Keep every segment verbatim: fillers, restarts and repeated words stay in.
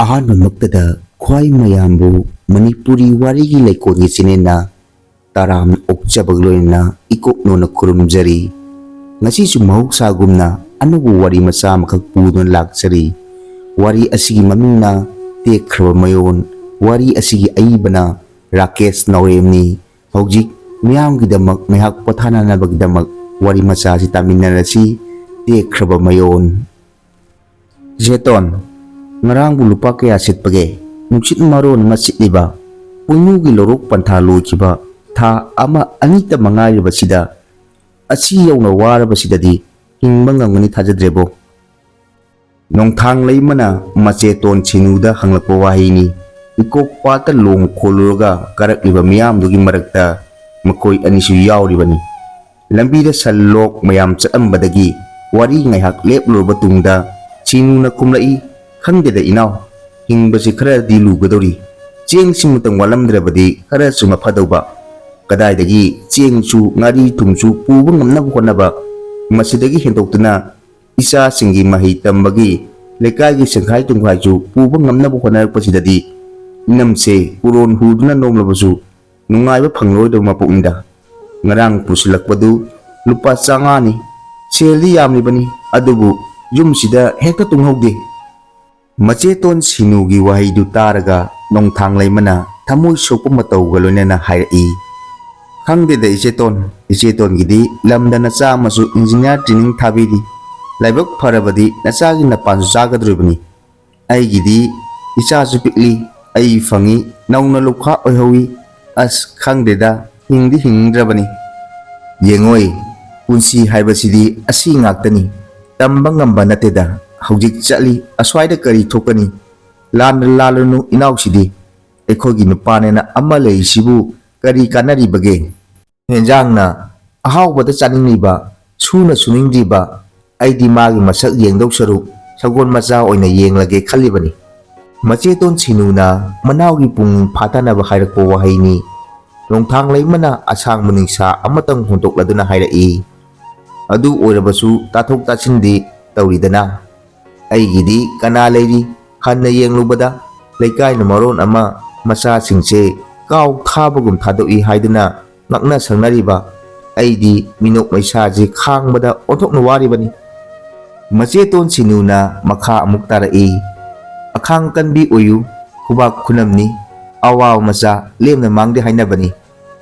ꯑꯍꯥꯟꯕꯃꯛꯇꯗ ꯈ꯭ꯋꯥꯏ ꯃꯌꯥꯝꯕꯨ ꯃꯅꯤꯄꯨꯔꯤ ꯋꯥꯔꯤꯒꯤ ꯂꯩꯀꯣꯜꯒꯤ ꯆꯦꯅꯦꯜꯅ ꯇꯔꯥꯝꯅ ꯑꯣꯛꯆꯕꯒ ꯂꯣꯏꯅꯅ ꯏꯀꯣꯛꯅꯣꯅ ꯈꯨꯔꯨꯝꯖꯔꯤ꯫ ꯉꯁꯤꯁꯨ ꯃꯍꯧꯁꯥꯒꯨꯝꯅ ꯑꯅꯧꯕ ꯋꯥꯔꯤ ꯃꯆꯥ ꯑꯃꯈꯛ ꯄꯨꯗꯨꯅ ꯂꯥꯛꯆꯔꯤ꯫ ꯋꯥꯔꯤ ꯑꯁꯤꯒꯤ ꯃꯃꯤꯡꯅ ꯇꯦꯛꯈ꯭ꯔꯕ ꯃꯌꯣꯟ꯫ ꯋꯥꯔꯤ ꯑꯁꯤꯒꯤ ꯑꯏꯕꯅ ꯔꯥꯀꯦꯁ ꯅꯥꯎꯔꯦꯝꯅꯤ꯫ ꯍꯧꯖꯤꯛ ꯃꯤꯌꯥꯝꯒꯤꯗꯃꯛ ꯉꯥꯏꯍꯥꯛ ꯄꯣꯊꯥꯅꯅꯕꯒꯤꯗꯃꯛ ꯋꯥꯔꯤ ꯃꯆꯥ ꯑꯁꯤ ꯇꯥꯃꯤꯟꯅꯔꯁꯤ꯫ ꯇꯦꯛꯈ꯭ꯔꯕ ꯃꯌꯣꯟ꯫ ꯖꯦꯇꯣꯟ, ꯉꯔꯥꯡꯕꯨ ꯂꯨꯄꯥ ꯀꯌꯥ ꯁꯤꯠꯄꯒꯦ? ꯅꯨꯡꯁꯤꯠ ꯃꯔꯣꯟ ꯑꯃ ꯁꯤꯠꯂꯤꯕ꯫ ꯄꯣꯏꯅꯨꯒꯤ ꯂꯧꯔꯣꯛ ꯄꯟꯊꯥ ꯂꯣꯏꯈꯤꯕ ꯊꯥ ꯑꯃ ꯑꯅꯤꯇ ꯃꯉꯥꯏꯔꯤꯕꯁꯤꯗ ꯑꯁꯤ ꯌꯧꯅ ꯋꯥꯔꯕꯁꯤꯗꯗꯤ ꯍꯤꯡꯕ ꯉꯝꯒꯅꯤ ꯊꯥꯖꯗ꯭ꯔꯦꯕꯣ꯫ ꯅꯣꯡꯊꯥꯡ ꯂꯩꯃꯅ ꯃꯆꯦꯇꯣꯟ ꯁꯤꯅꯨꯗ ꯍꯪꯂꯛꯄ ꯋꯥꯍꯩꯅꯤ꯫ ꯏꯀꯣꯛ ꯄꯥꯠꯇ ꯂꯣꯡ ꯈꯣꯜꯂꯨꯔꯒ ꯀꯥꯔꯛꯂꯤꯕ ꯃꯤꯌꯥꯝꯗꯨꯒꯤ ꯃꯔꯛꯇ ꯃꯈꯣꯏ ꯑꯅꯤꯁꯨ ꯌꯥꯎꯔꯤꯕꯅꯤ꯫ ꯂꯝꯕꯤꯗ ꯁꯟ ꯂꯣꯛ ꯃꯌꯥꯝ ꯆꯠꯂꯝꯕꯗꯒꯤ ꯋꯥꯔꯤ ꯉꯥꯏꯍꯥꯛ ꯂꯦꯞꯂꯨꯔꯕ ꯇꯨꯡꯗ ꯁꯤꯅꯨꯅ ꯈꯨꯝꯂꯛꯏ, "ꯈꯪꯗꯦꯗ ꯏꯅꯥꯎ, ꯍꯤꯡꯕꯁꯤ ꯈꯔꯗꯤ ꯂꯨꯒꯗꯧꯔꯤ꯫ ꯆꯦꯡꯁꯤꯃꯇꯪ ꯋꯥꯠꯂꯝꯗ꯭ꯔꯕꯗꯤ ꯈꯔꯁꯨ ꯃꯐꯗꯧꯕ꯫ ꯀꯗꯥꯏꯗꯒꯤ ꯆꯦꯡꯁꯨ ꯉꯥꯔꯤ ꯊꯨꯝꯁꯨ ꯄꯨꯕ ꯉꯝꯅꯕ ꯍꯣꯠꯅꯕ, ꯃꯁꯤꯗꯒꯤ ꯍꯦꯟꯗꯣꯛꯇꯨꯅ ꯏꯆꯥꯁꯤꯡꯒꯤ ꯃꯍꯩ ꯇꯝꯕꯒꯤ ꯂꯩꯀꯥꯏꯒꯤ ꯁꯦꯟꯈꯥꯏ ꯇꯨꯝꯈꯥꯏꯁꯨ ꯄꯨꯕ ꯉꯝꯅꯕ ꯍꯣꯠꯅꯔꯛꯄꯁꯤꯗꯗꯤ ꯏꯅꯝꯁꯦ ꯄꯨꯔꯣꯟ ꯍꯨꯗꯨꯅ ꯅꯣꯝꯂꯕꯁꯨ ꯅꯨꯡꯉꯥꯏꯕ ꯐꯪꯂꯣꯏꯗꯕ ꯃꯄꯣꯛꯅꯤꯗ꯫ ꯉꯔꯥꯡ ꯄꯨꯁꯤꯜꯂꯛꯄꯗꯨ ꯂꯨꯄꯥ ꯆꯥꯝꯃꯉꯥꯅꯤ꯫ ꯁꯦꯜꯗꯤ ꯌꯥꯝꯂꯤꯕꯅꯤ, ꯑꯗꯨꯕꯨ ꯌꯨꯝꯁꯤꯗ ꯍꯦꯛꯇ ꯇꯨꯡꯍꯧꯗꯦ꯫" ꯃꯆꯦꯇꯣꯟ ꯁꯤꯅꯨꯒꯤ ꯋꯥꯍꯩꯗꯨ ꯇꯥꯔꯒ ꯅꯣꯡꯊꯥꯡ ꯂꯩꯃꯅ ꯊꯃꯣꯏ ꯁꯣꯛꯄ ꯃꯇꯧꯒ ꯂꯣꯏꯅꯅ ꯍꯥꯏꯔꯛꯏ, "ꯈꯪꯗꯦꯗ ꯏꯆꯦꯇꯣꯟ, ꯏꯆꯦꯇꯣꯟꯒꯤꯗꯤ ꯂꯝꯗ ꯅꯆꯥ ꯑꯃꯁꯨ ꯏꯟꯖꯤꯅꯤꯌꯥꯔ ꯇ꯭ꯔꯦꯅꯤꯡ ꯊꯥꯕꯤꯔꯤ꯫ ꯂꯥꯏꯕꯛ ꯐꯔꯕꯗꯤ ꯅꯆꯥꯒꯤ ꯅꯄꯥꯟꯁꯨ ꯆꯥꯒꯗꯧꯔꯤꯕꯅꯤ꯫ ꯑꯩꯒꯤꯗꯤ ꯏꯆꯥꯁꯨ ꯄꯤꯛꯂꯤ, ꯑꯩ ꯐꯪꯉꯤ, ꯅꯧꯅ ꯂꯨꯈꯥ ꯑꯣꯏꯍꯧꯏ꯫ ꯑꯁ ꯈꯪꯗꯦꯗ, ꯍꯤꯡꯗꯤ ꯍꯤꯡꯅꯤꯡꯗ꯭ꯔꯕꯅꯤ꯫" ꯌꯦꯡꯉꯣꯏ, ꯄꯨꯟꯁꯤ ꯍꯥꯏꯕꯁꯤꯗꯤ ꯑꯁꯤ ꯉꯥꯛꯇꯅꯤ꯫ ꯇꯝꯕ ꯉꯝꯕ ꯅꯠꯇꯦꯗ꯫ ꯍꯧꯖꯤꯛ ꯆꯠꯂꯤ, ꯑꯁ꯭ꯋꯥꯏꯗ ꯀꯔꯤ ꯊꯣꯛꯀꯅꯤ? ꯂꯥꯟꯅ ꯂꯥꯜꯂꯨꯅꯨ ꯏꯅꯥꯎꯁꯤꯗꯤ꯫ ꯑꯩꯈꯣꯏꯒꯤ ꯅꯨꯄꯥꯅꯦꯅ ꯑꯃ ꯂꯩꯔꯤꯁꯤꯕꯨ ꯀꯔꯤ ꯀꯥꯟꯅꯔꯤꯕꯒꯦ? ꯍꯦꯟꯖꯥꯡꯅ ꯑꯍꯥꯎꯕꯗ ꯆꯥꯅꯤꯡꯂꯤꯕ, ꯁꯨꯅ ꯁꯨꯅꯤꯡꯗ꯭ꯔꯤꯕ, ꯑꯩꯗꯤ ꯃꯥꯒꯤ ꯃꯁꯛ ꯌꯦꯡꯗꯧ ꯁꯔꯨꯛ ꯁꯒꯣꯜ ꯃꯆꯥ ꯑꯣꯏꯅ ꯌꯦꯡꯂꯒꯦ ꯈꯜꯂꯤꯕꯅꯤ꯫ ꯃꯆꯦꯇꯣꯟ ꯁꯤꯅꯨꯅ ꯃꯅꯥꯎꯒꯤ ꯄꯨꯛꯅꯤꯡ ꯐꯥꯊꯅꯕ ꯍꯥꯏꯔꯛꯄ ꯋꯥꯍꯩꯅꯤ꯫ ꯅꯣꯡꯊꯥꯡ ꯂꯩꯃꯅ ꯑꯁꯥꯡꯕ ꯅꯤꯡꯁꯥ ꯑꯃꯇꯪ ꯍꯣꯟꯗꯣꯛꯂꯗꯨꯅ ꯍꯥꯏꯔꯛꯏ, "ꯑꯗꯨ ꯑꯣꯏꯔꯕꯁꯨ ꯇꯥꯊꯣꯛ ꯇꯥꯁꯤꯟꯗꯤ ꯇꯧꯔꯤꯗꯅ꯫ ꯑꯩꯒꯤꯗꯤ ꯀꯅꯥ ꯂꯩꯔꯤ? ꯍꯟꯅ ꯌꯦꯡꯂꯨꯕꯗ ꯂꯩꯀꯥꯏꯅ ꯃꯔꯣꯟ ꯑꯃ ꯃꯆꯥꯁꯤꯡꯁꯦ ꯀꯥꯎ ꯊꯥꯕꯒꯨꯝ ꯊꯥꯗꯣꯛꯏ ꯍꯥꯏꯗꯨꯅ ꯉꯛꯅ ꯁꯛꯅꯔꯤꯕ꯫ ꯑꯩꯗꯤ ꯃꯤꯅꯣꯛ ꯃꯩꯁꯥꯁꯤ ꯈꯥꯡꯕꯗ ꯑꯣꯟꯊꯣꯛꯅ ꯋꯥꯔꯤꯕꯅꯤ꯫ ꯃꯆꯦꯇꯣꯟ ꯁꯤꯅꯨꯅ ꯃꯈꯥ ꯑꯃꯨꯛ ꯇꯥꯔꯛꯏ, "ꯑꯈꯥꯡ ꯀꯟꯕꯤ ꯑꯣꯏꯌꯨ, ꯈꯨꯕꯥꯛ ꯈꯨꯅꯝꯅꯤ, ꯑꯋꯥꯕ ꯃꯆꯥ ꯂꯦꯝꯅ ꯃꯥꯡꯗꯦ ꯍꯥꯏꯅꯕꯅꯤ꯫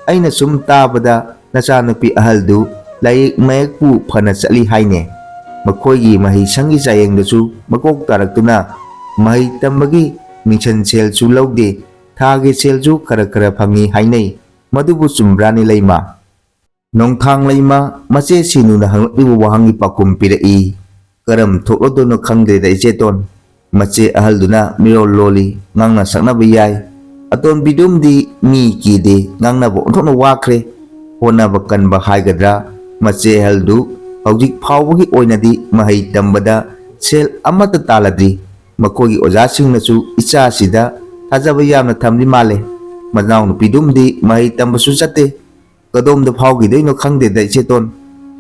ꯑꯩꯅ ꯁꯨꯝ ꯇꯥꯕꯗ ꯅꯆꯥꯅꯨꯄꯤ ꯑꯍꯜꯗꯨ ꯂꯥꯏꯔꯤꯛ ꯃꯌꯦꯛꯄꯨ ꯐꯅ ꯆꯠꯂꯤ ꯍꯥꯏꯅꯦ꯫ ꯃꯈꯣꯏꯒꯤ ꯃꯍꯩꯁꯪꯒꯤ ꯆꯥꯌꯦꯡꯗꯁꯨ ꯃꯀꯣꯛ ꯇꯥꯔꯛꯇꯨꯅ ꯃꯍꯩ ꯇꯝꯕꯒꯤ ꯃꯤꯡꯁꯟ ꯁꯦꯜꯁꯨ ꯂꯧꯗꯦ, ꯊꯥꯒꯤ ꯁꯦꯜꯁꯨ ꯈꯔ ꯈꯔ ꯐꯪꯉꯤ ꯍꯥꯏꯅꯩ꯫ ꯃꯗꯨꯕꯨ ꯆꯨꯝꯕ꯭ꯔꯥꯅꯦ ꯂꯩꯃ?" ꯅꯣꯡꯊꯥꯡ ꯂꯩꯃ ꯃꯆꯦ ꯁꯤꯅꯨꯅ ꯍꯪꯂꯛꯂꯤꯕ ꯋꯥꯍꯪꯒꯤ ꯄꯥꯎꯈꯨꯝ ꯄꯤꯔꯛꯏ꯫ ꯀꯔꯝ ꯊꯣꯛꯂꯗꯣꯏꯅꯣ ꯈꯪꯗ꯭ꯔꯦꯗ ꯏꯆꯦꯇꯣꯟ꯫ ꯃꯆꯦ ꯑꯍꯜꯗꯨꯅ ꯃꯤꯔꯣꯜ ꯂꯣꯜꯂꯤ, ꯉꯥꯡꯅ ꯁꯛꯅꯕ ꯌꯥꯏ꯫ ꯑꯇꯣꯟꯕꯤꯗꯨꯝꯗꯤ ꯃꯤ ꯀꯤꯗꯦ, ꯉꯥꯡꯅꯕ ꯑꯣꯟꯊꯣꯛꯅ ꯋꯥꯈ꯭ꯔꯦ꯫ ꯍꯣꯠꯅꯕ ꯀꯟꯕ ꯍꯥꯏꯒꯗ꯭ꯔꯥ, ꯃꯆꯦ ꯑꯍꯜꯗꯨ ꯍꯧꯖꯤꯛ ꯐꯥꯎꯕꯒꯤ ꯑꯣꯏꯅꯗꯤ ꯃꯍꯩ ꯇꯝꯕꯗ ꯁꯦꯜ ꯑꯃꯠꯇ ꯇꯥꯜꯂꯗ꯭ꯔꯤ꯫ ꯃꯈꯣꯏꯒꯤ ꯑꯣꯖꯥꯁꯤꯡꯅꯁꯨ ꯏꯆꯥꯁꯤꯗ ꯊꯥꯖꯕ ꯌꯥꯝꯅ ꯊꯝꯂꯤ ꯃꯥꯜꯂꯦ꯫ ꯃꯅꯥꯎꯅꯨꯄꯤꯗꯨꯝꯗꯤ ꯃꯍꯩ ꯇꯝꯕꯁꯨ ꯆꯠꯇꯦ꯫ ꯀꯗꯣꯝꯗ ꯐꯥꯎꯈꯤꯗꯣꯏꯅꯣ ꯈꯪꯗꯦꯗ ꯏꯆꯦꯇꯣꯟ꯫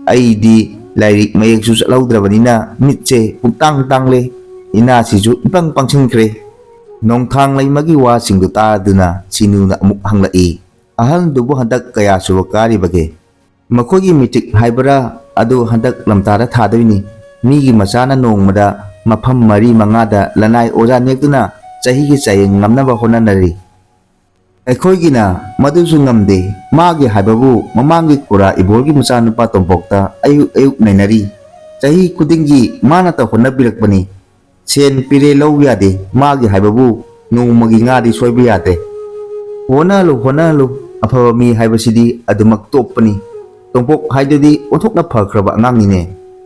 ꯑꯩꯗꯤ ꯂꯥꯏꯔꯤꯛ ꯃꯌꯦꯛꯁꯨ ꯆꯠꯍꯧꯗ꯭ꯔꯕꯅꯤꯅ ꯃꯤꯠꯁꯦ ꯄꯨꯡꯇꯥꯡ ꯇꯥꯡꯂꯦ, ꯏꯅꯥꯁꯤꯁꯨ ꯏꯄꯪ ꯄꯪꯁꯤꯟꯈ꯭ꯔꯦ꯫ ꯅꯣꯡꯊꯥꯡ ꯂꯩꯃꯒꯤ ꯋꯥꯁꯤꯡꯗꯨ ꯇꯥꯗꯨꯅ ꯁꯤꯅꯨꯅ ꯑꯃꯨꯛ ꯍꯪꯂꯛꯏ, "ꯑꯍꯜꯗꯨꯕꯨ ꯍꯟꯗꯛ ꯀꯌꯥ ꯁꯨꯕ ꯀꯥꯔꯤꯕꯒꯦ?" "ꯃꯈꯣꯏꯒꯤ ꯃꯦꯇ꯭ꯔꯤꯛ ꯍꯥꯏꯕ꯭ꯔꯥ, ꯑꯗꯨ ꯍꯟꯗꯛ ꯂꯝꯇꯥꯗ ꯊꯥꯗꯣꯏꯅꯤ꯫ ꯃꯤꯒꯤ ꯃꯆꯥꯅ ꯅꯣꯡꯃꯗ ꯃꯐꯝ ꯃꯔꯤ ꯃꯉꯥꯗ ꯂꯅꯥꯏ ꯑꯣꯖꯥ ꯅꯦꯛꯇꯨꯅ ꯆꯍꯤꯒꯤ ꯆꯥꯌꯦꯡ ꯉꯝꯅꯕ ꯍꯣꯠꯅꯅꯔꯤ꯫ ꯑꯩꯈꯣꯏꯒꯤꯅ ꯃꯗꯨꯁꯨ ꯉꯝꯗꯦ꯫ ꯃꯥꯒꯤ ꯍꯥꯏꯕꯕꯨ ꯃꯃꯥꯡꯒꯤ ꯈꯨꯔꯥ ꯏꯕꯣꯜꯒꯤ ꯃꯆꯥꯅꯨꯄꯥ ꯇꯣꯝꯄꯣꯛꯇ ꯑꯌꯨꯛ ꯑꯌꯨꯛ ꯅꯩꯅꯔꯤ꯫ ꯆꯍꯤ ꯈꯨꯗꯤꯡꯒꯤ ꯃꯥꯅꯇ ꯍꯣꯠꯅꯕꯤꯔꯛꯄꯅꯤ꯫ ꯁꯦꯟ ꯄꯤꯔꯦ ꯂꯧ ꯌꯥꯗꯦ꯫ ꯃꯥꯒꯤ ꯍꯥꯏꯕꯕꯨ ꯅꯣꯡꯃꯒꯤ ꯉꯥꯗꯤ ꯁꯣꯏꯕ ꯌꯥꯗꯦ꯫ ꯍꯣꯠꯅꯍꯜꯂꯨ, ꯍꯣꯠꯅꯍꯜꯂꯨ꯫ ꯑꯐꯕ ꯃꯤ ꯍꯥꯏꯕꯁꯤꯗꯤ ꯑꯗꯨꯃꯛ ꯇꯣꯞꯄꯅꯤ꯫ ꯇꯣꯝꯄꯣꯛ ꯍꯥꯏꯗꯨꯗꯤ ꯑꯣꯟꯊꯣꯛꯅ ꯐꯈ꯭ꯔꯕ ꯑꯉꯥꯡꯅꯤꯅꯦ꯫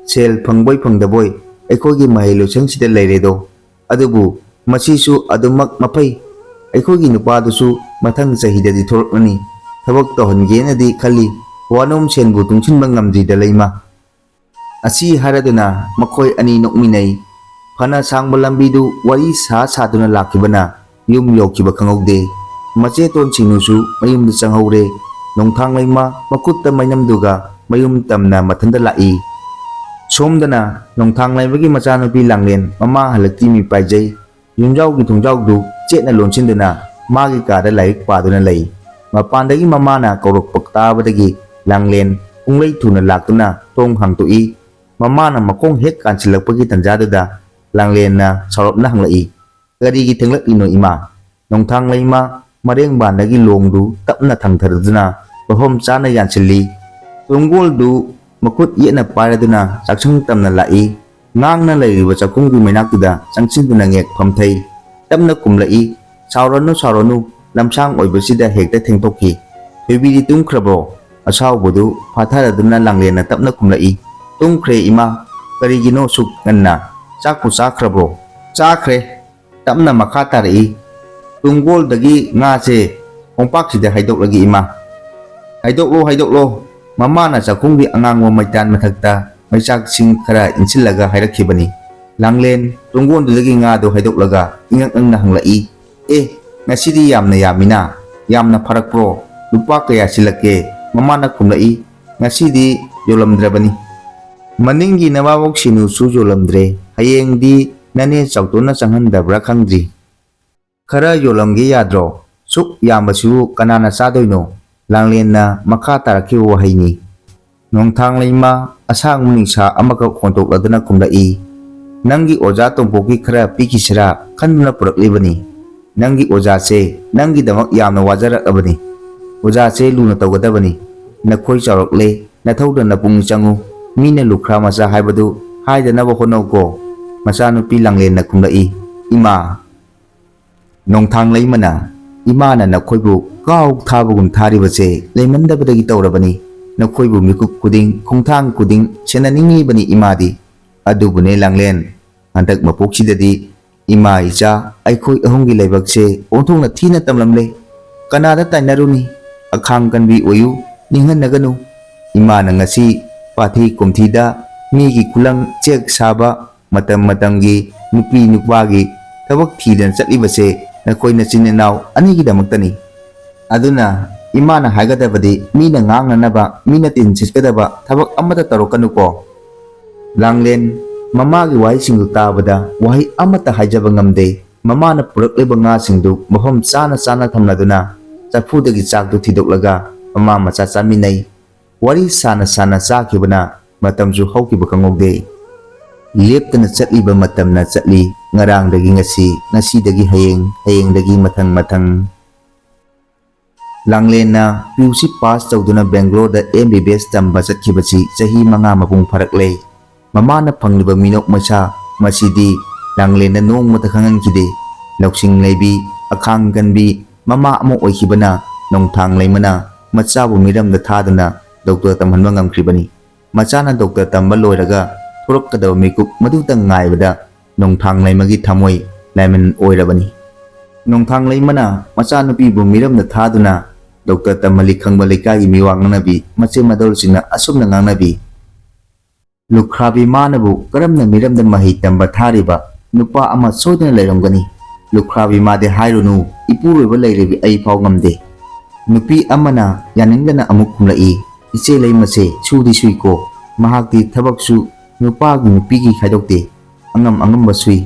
ꯁꯦꯜ ꯐꯪꯕꯣꯏ ꯐꯪꯗꯕꯣꯏ ꯑꯩꯈꯣꯏꯒꯤ ꯃꯍꯩ ꯂꯣꯏꯁꯪꯁꯤꯗ ꯂꯩꯔꯦꯗꯣ꯫ ꯑꯗꯨꯕꯨ ꯃꯁꯤꯁꯨ ꯑꯗꯨꯃꯛ ꯃꯐꯩ꯫ ꯑꯩꯈꯣꯏꯒꯤ ꯅꯨꯄꯥꯗꯨꯁꯨ ꯃꯊꯪ ꯆꯍꯤꯗꯗꯤ ꯊꯣꯔꯛꯂꯅꯤ꯫ ꯊꯕꯛ ꯇꯧꯍꯟꯒꯦꯅꯗꯤ ꯈꯜꯂꯤ꯫ ꯋꯥꯅꯣꯝ ꯁꯦꯟꯕꯨ ꯇꯨꯡꯁꯤꯟꯕ ꯉꯝꯗ꯭ꯔꯤꯗ ꯂꯩꯃ꯫ ꯑꯁꯤ ꯍꯥꯏꯔꯗꯨꯅ ꯃꯈꯣꯏ ꯑꯅꯤ ꯅꯣꯛꯃꯤꯟꯅꯩ꯫ ꯐꯅ ꯁꯥꯡꯕ ꯂꯝꯕꯤꯗꯨ ꯋꯥꯔꯤ ꯁꯥ ꯁꯥꯗꯨꯅ ꯂꯥꯛꯈꯤꯕꯅ ꯌꯨꯝ ꯌꯧꯈꯤꯕ ꯈꯪꯍꯧꯗꯦ꯫ ꯃꯆꯦꯇꯣꯟ ꯁꯤꯡꯅꯨꯁꯨ ꯃꯌꯨꯝꯗ ꯆꯪꯍꯧꯔꯦ꯫ ꯅꯣꯡꯊꯥꯡ ꯂꯩꯃ ꯃꯈꯨꯠꯇ ꯃꯩꯅꯝꯗꯨꯒ ꯃꯌꯨꯝ ꯇꯝꯅ ꯃꯊꯟꯇ ꯂꯥꯛꯏ꯫ ꯁꯣꯝꯗꯅ ꯅꯣꯡꯊꯥꯡ ꯂꯩꯃꯒꯤ ꯃꯆꯥꯅꯨꯄꯤ ꯂꯥꯡꯂꯦꯟ ꯃꯃꯥ ꯍꯜꯂꯛꯇ꯭ꯔꯤ ꯃꯤ ꯄꯥꯏꯖꯩ꯫ ꯌꯨꯝꯖꯥꯎꯒꯤ ꯊꯣꯡꯖꯥꯎꯗꯨ ꯆꯦꯠꯅ ꯂꯣꯟꯁꯤꯟꯗꯨꯅ ꯃꯥꯒꯤ ꯀꯥꯗ ꯂꯥꯏꯔꯤꯛ ꯄꯥꯗꯨꯅ ꯂꯩ꯫ ꯃꯄꯥꯟꯗꯒꯤ ꯃꯃꯥꯅ ꯀꯧꯔꯛꯄ ꯇꯥꯕꯗꯒꯤ ꯂꯥꯡꯂꯦꯟ ꯄꯨꯡꯂꯩ ꯊꯨꯅ ꯂꯥꯛꯇꯨꯅ ꯊꯣꯡ ꯍꯥꯡꯇꯣꯛꯏ꯫ ꯃꯃꯥꯅ ꯃꯈꯣꯡ ꯍꯦꯛ ꯀꯥꯟꯁꯤꯜꯂꯛꯄꯒꯤ ꯇꯟꯖꯥꯗꯨꯗ ꯂꯥꯡꯂꯦꯟꯅ ꯁꯥꯎꯔꯞꯅ ꯍꯪꯂꯛꯏ, "ꯀꯔꯤꯒꯤ ꯊꯦꯡꯂꯛꯂꯤꯅꯣ, ꯏꯃꯥ?" ꯅꯣꯡꯊꯥꯡꯂꯩꯃ ꯃꯔꯦꯡꯕꯥꯟꯗꯒꯤ ꯂꯣꯡꯗꯨ ꯇꯞꯅ ꯊꯥꯡꯊꯔꯗꯨꯅ ꯃꯐꯝ ꯆꯥꯅ ꯌꯥꯟꯁꯤꯜꯂꯤ꯫ ꯇꯨꯡꯒꯣꯜꯗꯨ ꯃꯈꯨꯠ ꯌꯦꯠꯅ ꯄꯥꯏꯔꯗꯨꯅ ꯆꯥꯛꯁꯪ ꯇꯝꯅ ꯂꯥꯛꯏ꯫ ꯉꯥꯡꯅ ꯂꯩꯔꯤꯕ ꯆꯥꯛꯈꯨꯝꯒꯤ ꯃꯩꯅꯥꯛꯇꯨꯗ ꯆꯪꯁꯤꯟꯗꯨꯅ ꯉꯦꯛ ꯐꯝꯊꯩ꯫ ꯇꯞꯅ ꯀꯨꯝꯂꯛꯏ, "ꯁꯥꯎꯔꯅꯨ, ꯁꯥꯎꯔꯅꯨ, ꯂꯝꯁꯥꯡ ꯑꯣꯏꯕꯁꯤꯗ ꯍꯦꯛꯇ ꯊꯦꯡꯗꯣꯛꯈꯤ꯫ ꯊꯣꯏꯕꯤꯗꯤ ꯇꯨꯝꯈ꯭ꯔꯕ꯭ꯔꯣ?" ꯑꯁꯥꯎꯕꯗꯨ ꯐꯥꯊꯔꯗꯨꯅ ꯂꯥꯡꯂꯦꯟꯅ ꯇꯞꯅ ꯀꯨꯝꯂꯛꯏ, "ꯇꯨꯝꯈ꯭ꯔꯦ, ꯏꯃꯥ꯫ ꯀꯔꯤꯒꯤꯅꯣ ꯁꯨꯛ ꯉꯟꯅ? ꯆꯥꯛꯄꯨ ꯆꯥꯈ꯭ꯔꯕ꯭ꯔꯣ?" "ꯆꯥꯈ꯭ꯔꯦ꯫" ꯇꯞꯅ ꯃꯈꯥ ꯇꯥꯔꯛꯏ, "ꯇꯨꯡꯒꯣꯜꯗꯒꯤ ꯉꯥꯁꯦ ꯈꯣꯡꯄꯥꯛꯁꯤꯗ ꯍꯩꯗꯣꯛꯂꯒꯦ, ꯏꯃꯥ꯫" "ꯍꯩꯗꯣꯛꯂꯣ, ꯍꯩꯗꯣꯛꯂꯣ꯫" ꯃꯃꯥꯅ ꯆꯥꯛꯈꯨꯝꯒꯤ ꯑꯉꯥꯡꯕ ꯃꯩꯇꯥꯟ ꯃꯊꯛꯇ ꯃꯩꯆꯥꯛꯁꯤꯡ ꯈꯔ ꯏꯟꯁꯤꯜꯂꯒ ꯍꯥꯏꯔꯛꯈꯤꯕꯅꯤ꯫ ꯂꯥꯡꯂꯦꯟ ꯇꯨꯡꯒꯣꯟꯗꯨꯗꯒꯤ ꯉꯥꯗꯨ ꯍꯩꯗꯣꯛꯂꯒ ꯏꯉꯛ ꯉꯛꯅ ꯍꯪꯂꯛꯏ, "ꯑꯦ, ꯉꯁꯤꯗꯤ ꯌꯥꯝꯅ ꯌꯥꯝꯃꯤꯅ꯫ ꯌꯥꯝꯅ ꯐꯥꯔꯛꯄ꯭ꯔꯣ? ꯂꯨꯄꯥ ꯀꯌꯥ ꯁꯤꯜꯂꯛꯀꯦ?" ꯃꯃꯥꯅ ꯈꯨꯝꯂꯛꯏ, "ꯉꯁꯤꯗꯤ ꯌꯣꯜꯂꯝꯗ꯭ꯔꯕꯅꯤ꯫ ꯃꯅꯤꯡꯒꯤ ꯅꯋꯥꯕꯣꯛ ꯁꯤꯅꯨꯁꯨ ꯌꯣꯜꯂꯝꯗ꯭ꯔꯦ꯫ ꯍꯌꯦꯡꯗꯤ ꯅꯅꯦ ꯆꯥꯎꯇꯣꯟꯅ ꯆꯪꯍꯟꯗꯕ꯭ꯔꯥ ꯈꯪꯗ꯭ꯔꯤ꯫ ꯈꯔ ꯌꯣꯜꯂꯝꯒꯦ ꯌꯥꯗ꯭ꯔꯣ? ꯁꯨꯛ ꯌꯥꯝꯕꯁꯤꯕꯨ ꯀꯅꯥꯅ ꯆꯥꯗꯣꯏꯅꯣ?" ꯂꯥꯡꯂꯦꯟꯅ ꯃꯈꯥ ꯇꯥꯔꯛꯈꯤꯕ ꯋꯥꯍꯩꯅꯤ꯫ ꯅꯣꯡꯊꯥꯡꯂꯩꯃ ꯑꯁꯥꯡꯕ ꯅꯤꯡꯁꯥ ꯑꯃꯈꯛ ꯍꯣꯟꯗꯣꯛꯂꯗꯨꯅ ꯈꯨꯝꯂꯛꯏ, "ꯅꯪꯒꯤ ꯑꯣꯖꯥ ꯇꯣꯝꯄꯣꯛꯀꯤ ꯈꯔ ꯄꯤꯈꯤꯁꯤꯔꯥ ꯈꯟꯗꯨꯅ ꯄꯨꯔꯛꯂꯤꯕꯅꯤ꯫ ꯅꯪꯒꯤ ꯑꯣꯖꯥꯁꯦ ꯅꯪꯒꯤꯗꯃꯛ ꯌꯥꯝꯅ ꯋꯥꯖꯔꯛꯂꯕꯅꯤ꯫ ꯑꯣꯖꯥꯁꯦ ꯂꯨꯅ ꯇꯧꯒꯗꯕꯅꯤ꯫ ꯅꯈꯣꯏ ꯆꯥꯎꯔꯛꯂꯦ, ꯅꯊꯧꯗ ꯅꯄꯨꯛꯅꯤꯡ ꯆꯪꯉꯨ꯫ ꯃꯤꯅ ꯂꯨꯈ꯭ꯔꯥ ꯃꯆꯥ ꯍꯥꯏꯕꯗꯨ ꯍꯥꯏꯗꯅꯕ ꯍꯣꯠꯅꯧꯀꯣ꯫" ꯃꯆꯥꯅꯨꯄꯤ ꯂꯥꯡꯂꯦꯟꯅ ꯈꯨꯝꯂꯛꯏ, "ꯏꯃꯥ꯫" ꯅꯣꯡꯊꯥꯡꯂꯩꯃꯅ, "ꯏꯃꯥꯅ ꯅꯈꯣꯏꯕꯨ ꯀꯥꯎ ꯊꯥꯕꯒꯨꯝ ꯊꯥꯔꯤꯕꯁꯦ ꯂꯩꯃꯟꯗꯕꯗꯒꯤ ꯇꯧꯔꯕꯅꯤ꯫ ꯅꯈꯣꯏꯕꯨ ꯃꯤꯀꯨꯞ ꯈꯨꯗꯤꯡ, ꯈꯣꯡꯊꯥꯡ ꯈꯨꯗꯤꯡ ꯁꯦꯟꯅꯅꯤꯡꯂꯤꯕꯅꯤ ꯏꯃꯥꯗꯤ꯫ ꯑꯗꯨꯕꯨꯅꯦ ꯂꯥꯡꯂꯦꯟ, ꯍꯟꯗꯛ ꯃꯄꯣꯛꯁꯤꯗꯗꯤ ꯏꯃꯥ ꯏꯆꯥ ꯑꯩꯈꯣꯏ ꯑꯍꯨꯝꯒꯤ ꯂꯥꯏꯕꯛꯁꯦ ꯑꯣꯟꯊꯣꯛꯅ ꯊꯤꯅ ꯇꯝꯂꯝꯂꯦ꯫ ꯀꯅꯥꯗ ꯇꯥꯏꯅꯔꯨꯅꯤ? ꯑꯈꯥꯡ ꯀꯟꯕꯤ ꯑꯣꯏꯌꯨ, ꯅꯤꯡꯍꯟꯅꯒꯅꯨ꯫ ꯏꯃꯥꯅ ꯉꯁꯤ ꯄꯥꯊꯤ ꯀꯨꯝꯊꯤꯗ ꯃꯤꯒꯤ ꯈꯨꯂꯪ ꯆꯦꯛ ꯁꯥꯕ, ꯃꯇꯝ ꯃꯇꯝꯒꯤ ꯅꯨꯄꯤ ꯅꯨꯄꯥꯒꯤ ꯊꯕꯛ ꯊꯤꯗꯅ ꯆꯠꯂꯤꯕꯁꯦ ꯅꯈꯣꯏ ꯅꯆꯤꯟ ꯅꯅꯥꯎ ꯑꯅꯤꯒꯤꯗꯃꯛꯇꯅꯤ꯫ ꯑꯗꯨꯅ ꯏꯃꯥꯅ ꯍꯥꯏꯒꯗꯕꯗꯤ ꯃꯤꯅ ꯉꯥꯡꯅꯅꯕ, ꯃꯤꯅ ꯇꯤꯟ ꯁꯤꯠꯀꯗꯕ ꯊꯕꯛ ꯑꯃꯠꯇ ꯇꯧꯔꯛꯀꯅꯨꯀꯣ꯫" ꯂꯥꯡꯂꯦꯟ ꯃꯃꯥꯒꯤ ꯋꯥꯍꯩꯁꯤꯡꯗꯨ ꯇꯥꯕꯗ ꯋꯥꯍꯩ ꯑꯃꯠꯇ ꯍꯥꯏꯖꯕ ꯉꯝꯗꯦ꯫ ꯃꯃꯥꯅ ꯄꯨꯔꯛꯂꯤꯕ ꯉꯥꯁꯤꯡꯗꯨ ꯃꯐꯝ ꯆꯥꯅ ꯆꯥꯅ ꯊꯝꯂꯗꯨꯅ ꯆꯐꯨꯗꯒꯤ ꯆꯥꯛꯇꯨ ꯊꯤꯗꯣꯛꯂꯒ ꯃꯃꯥ ꯃꯆꯥ ꯆꯥꯃꯤꯟꯅꯩ꯫ ꯋꯥꯔꯤ ꯁꯥꯅ ꯁꯥꯅ ꯆꯥꯈꯤꯕꯅ ꯃꯇꯝꯁꯨ ꯍꯧꯈꯤꯕ ꯈꯪꯍꯧꯗꯦ꯫ ꯂꯦꯞꯇꯅ ꯆꯠꯂꯤꯕ ꯃꯇꯝꯅ ꯆꯠꯂꯤ, ꯉꯔꯥꯡꯗꯒꯤ ꯉꯁꯤ, ꯉꯁꯤꯗꯒꯤ ꯍꯌꯦꯡ, ꯍꯌꯦꯡꯗꯒꯤ ꯃꯊꯪ ꯃꯊꯪ꯫ ꯂꯥꯡꯂꯦꯟꯅ ꯄꯤ ꯌꯨ ꯁꯤ ꯄꯥꯁ ꯇꯧꯗꯨꯅ ꯕꯦꯡꯒ꯭ꯂꯣꯔꯗ ꯑꯦꯝ ꯕꯤ ꯕꯤ ꯑꯦꯁ ꯇꯝꯕ ꯆꯠꯈꯤꯕꯁꯤ ꯆꯍꯤ ꯃꯉꯥ ꯃꯄꯨꯡ ꯐꯥꯔꯛꯂꯦ꯫ ꯃꯃꯥꯅ ꯐꯪꯂꯤꯕ ꯃꯤꯅꯣꯛ ꯃꯩꯁꯥ ꯃꯁꯤꯗꯤ ꯂꯥꯡꯂꯦꯟꯗ ꯅꯣꯡꯃꯇ ꯈꯪꯍꯟꯈꯤꯗꯦ꯫ ꯂꯧꯁꯤꯡ ꯂꯩꯕꯤ, ꯑꯈꯥꯡ ꯀꯟꯕꯤ ꯃꯃꯥ ꯑꯃ ꯑꯣꯏꯈꯤꯕꯅ ꯅꯣꯡꯊꯥꯡ ꯂꯩꯃꯅ ꯃꯆꯥꯕꯨ ꯃꯤꯔꯝꯗ ꯊꯥꯗꯨꯅ ꯗꯣꯛꯇꯔ ꯇꯝꯍꯟꯕ ꯉꯝꯈ꯭ꯔꯤꯕꯅꯤ꯫ ꯃꯆꯥꯅ ꯗꯣꯛꯇꯔ ꯇꯝꯕ ꯂꯣꯏꯔꯒ ꯊꯣꯔꯛꯀꯗꯕ ꯃꯤꯀꯨꯞ ꯃꯗꯨꯇꯪ ꯉꯥꯏꯕꯗ ꯅꯣꯡꯊꯥꯡ ꯂꯩꯃꯒꯤ ꯊꯃꯣꯏ ꯂꯥꯏꯃꯟ ꯑꯣꯏꯔꯕꯅꯤ꯫ ꯅꯣꯡꯊꯥꯡ ꯂꯩꯃꯅ ꯃꯆꯥꯅꯨꯄꯤꯕꯨ ꯃꯤꯔꯝꯗ ꯊꯥꯗꯨꯅ ꯗꯣꯛꯇꯔ ꯇꯝꯍꯜꯂꯤ ꯈꯪꯕ ꯂꯩꯀꯥꯏꯒꯤ ꯃꯤꯋꯥ ꯉꯥꯡꯅꯕꯤ ꯃꯆꯤꯟ ꯃꯗꯣꯜꯁꯤꯡꯅ ꯑꯁꯨꯝꯅ ꯉꯥꯡꯅꯕꯤ, "ꯂꯨꯈ꯭ꯔꯥꯕꯤ ꯃꯥꯅꯕꯨ ꯀꯔꯝꯅ ꯃꯤꯔꯝꯗ ꯃꯍꯩ ꯇꯝꯕ ꯊꯥꯔꯤꯕ? ꯅꯨꯄꯥ ꯑꯃ ꯁꯣꯏꯗꯅ ꯂꯩꯔꯝꯒꯅꯤ꯫ ꯂꯨꯈ꯭ꯔꯥꯕꯤ ꯃꯥꯗꯤ ꯍꯥꯏꯔꯨꯅꯨ, ꯏꯄꯨꯔꯣꯏꯕ ꯂꯩꯔꯕꯤ ꯑꯩ ꯐꯥꯎ ꯉꯝꯗꯦ"꯫ ꯅꯨꯄꯤ ꯑꯃꯅ ꯌꯥꯅꯤꯡꯗꯅ ꯑꯃꯨꯛ ꯈꯨꯝꯂꯛꯏ, "ꯏꯆꯦ ꯂꯩꯃꯁꯦ ꯁꯨꯗꯤ ꯁꯨꯏꯀꯣ, ꯃꯍꯥꯛꯇꯤ ꯊꯕꯛꯁꯨ ꯅꯨꯄꯥꯒꯤ ꯅꯨꯄꯤꯒꯤ ꯈꯥꯏꯗꯣꯛꯇꯦ, ꯑꯉꯝ ꯑꯉꯝꯕ ꯁꯨꯏ꯫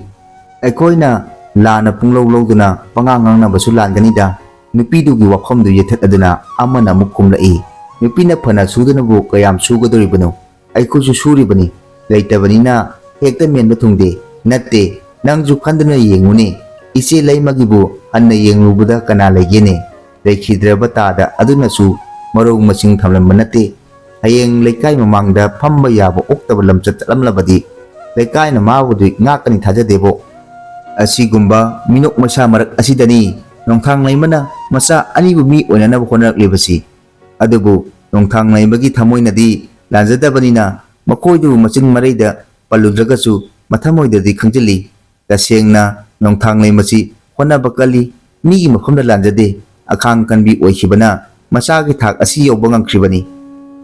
ꯑꯩꯈꯣꯏꯅ ꯂꯥꯟꯅ ꯄꯨꯡꯂꯧ ꯂꯧꯗꯨꯅ ꯄꯉꯥꯡ ꯉꯥꯡꯅꯕꯁꯨ ꯂꯥꯟꯒꯅꯤꯗ"꯫ ꯅꯨꯄꯤꯗꯨꯒꯤ ꯋꯥꯐꯝꯗꯨ ꯌꯦꯠꯊꯠꯂꯗꯨꯅ ꯑꯃꯅ ꯑꯃꯨꯛ ꯈꯨꯝꯂꯛꯏ, "ꯅꯨꯄꯤꯅ ꯐꯅ ꯁꯨꯗꯅꯕꯨ ꯀꯌꯥꯝ ꯁꯨꯒꯗꯧꯔꯤꯕꯅꯣ? ꯑꯩꯈꯣꯏꯁꯨ ꯁꯨꯔꯤꯕꯅꯤ, ꯂꯩꯇꯕꯅꯤꯅ ꯍꯦꯛꯇ ꯃꯦꯟꯕ ꯊꯨꯡꯗꯦ꯫ ꯅꯠꯇꯦ, ꯅꯪꯁꯨ ꯈꯟꯗꯨꯅ ꯌꯦꯡꯉꯨꯅꯦ, ꯏꯆꯦ ꯂꯩꯃꯒꯤꯕꯨ ꯍꯟꯅ ꯌꯦꯡꯂꯨꯕꯗ ꯀꯅꯥ ꯂꯩꯒꯦꯅꯦ? ꯂꯩꯈꯤꯗ꯭ꯔꯕ ꯇꯥꯗ ꯑꯗꯨꯅꯁꯨ ꯃꯔꯧ ꯃꯁꯤꯡ ꯊꯝꯂꯝꯕ ꯅꯠꯇꯦ꯫ ꯍꯌꯦꯡ ꯂꯩꯀꯥꯏ ꯃꯃꯥꯡꯗ ꯐꯝꯕ ꯌꯥꯕ ꯑꯣꯛꯇꯕ ꯂꯝꯆꯠ ꯆꯠꯂꯝꯂꯕꯗꯤ ꯂꯩꯀꯥꯏꯅ ꯃꯥꯕꯨꯗꯤ ꯉꯥꯛꯀꯅꯤ ꯊꯥꯖꯗꯦꯕꯣ"꯫ ꯑꯁꯤꯒꯨꯝꯕ ꯃꯤꯅꯣꯛ ꯃꯩꯁꯥ ꯃꯔꯛ ꯑꯁꯤꯗꯅꯤ ꯅꯣꯡꯊꯥꯡ ꯂꯩꯃꯅ ꯃꯆꯥ ꯑꯅꯤꯕꯨ ꯃꯤ ꯑꯣꯏꯅꯅꯕ ꯍꯣꯠꯅꯔꯛꯂꯤꯕꯁꯤ꯫ ꯑꯗꯨꯕꯨ ꯅꯣꯡꯊꯥꯡ ꯂꯩꯃꯒꯤ ꯊꯃꯣꯏꯅꯗꯤ ꯂꯥꯟꯖꯗꯕꯅꯤꯅ ꯃꯈꯣꯏꯗꯨꯕꯨ ꯃꯆꯤꯟ ꯃꯔꯩꯗ ꯄꯜꯂꯨꯗ꯭ꯔꯒꯁꯨ ꯃꯊꯃꯣꯏꯗꯗꯤ ꯈꯪꯖꯤꯜꯂꯤ꯫ ꯇꯁꯦꯡꯅ ꯅꯣꯡꯊꯥꯡ ꯂꯩꯃꯁꯤ ꯍꯣꯠꯅꯕ ꯀꯜꯂꯤ, ꯃꯤꯒꯤ ꯃꯐꯝꯗ ꯂꯥꯟꯖꯗꯦ, ꯑꯈꯥꯡ ꯀꯟꯕꯤ ꯑꯣꯏꯈꯤꯕꯅ ꯃꯆꯥꯒꯤ ꯊꯥꯛ ꯑꯁꯤ ꯌꯧꯕ ꯉꯝꯈ꯭ꯔꯤꯕꯅꯤ꯫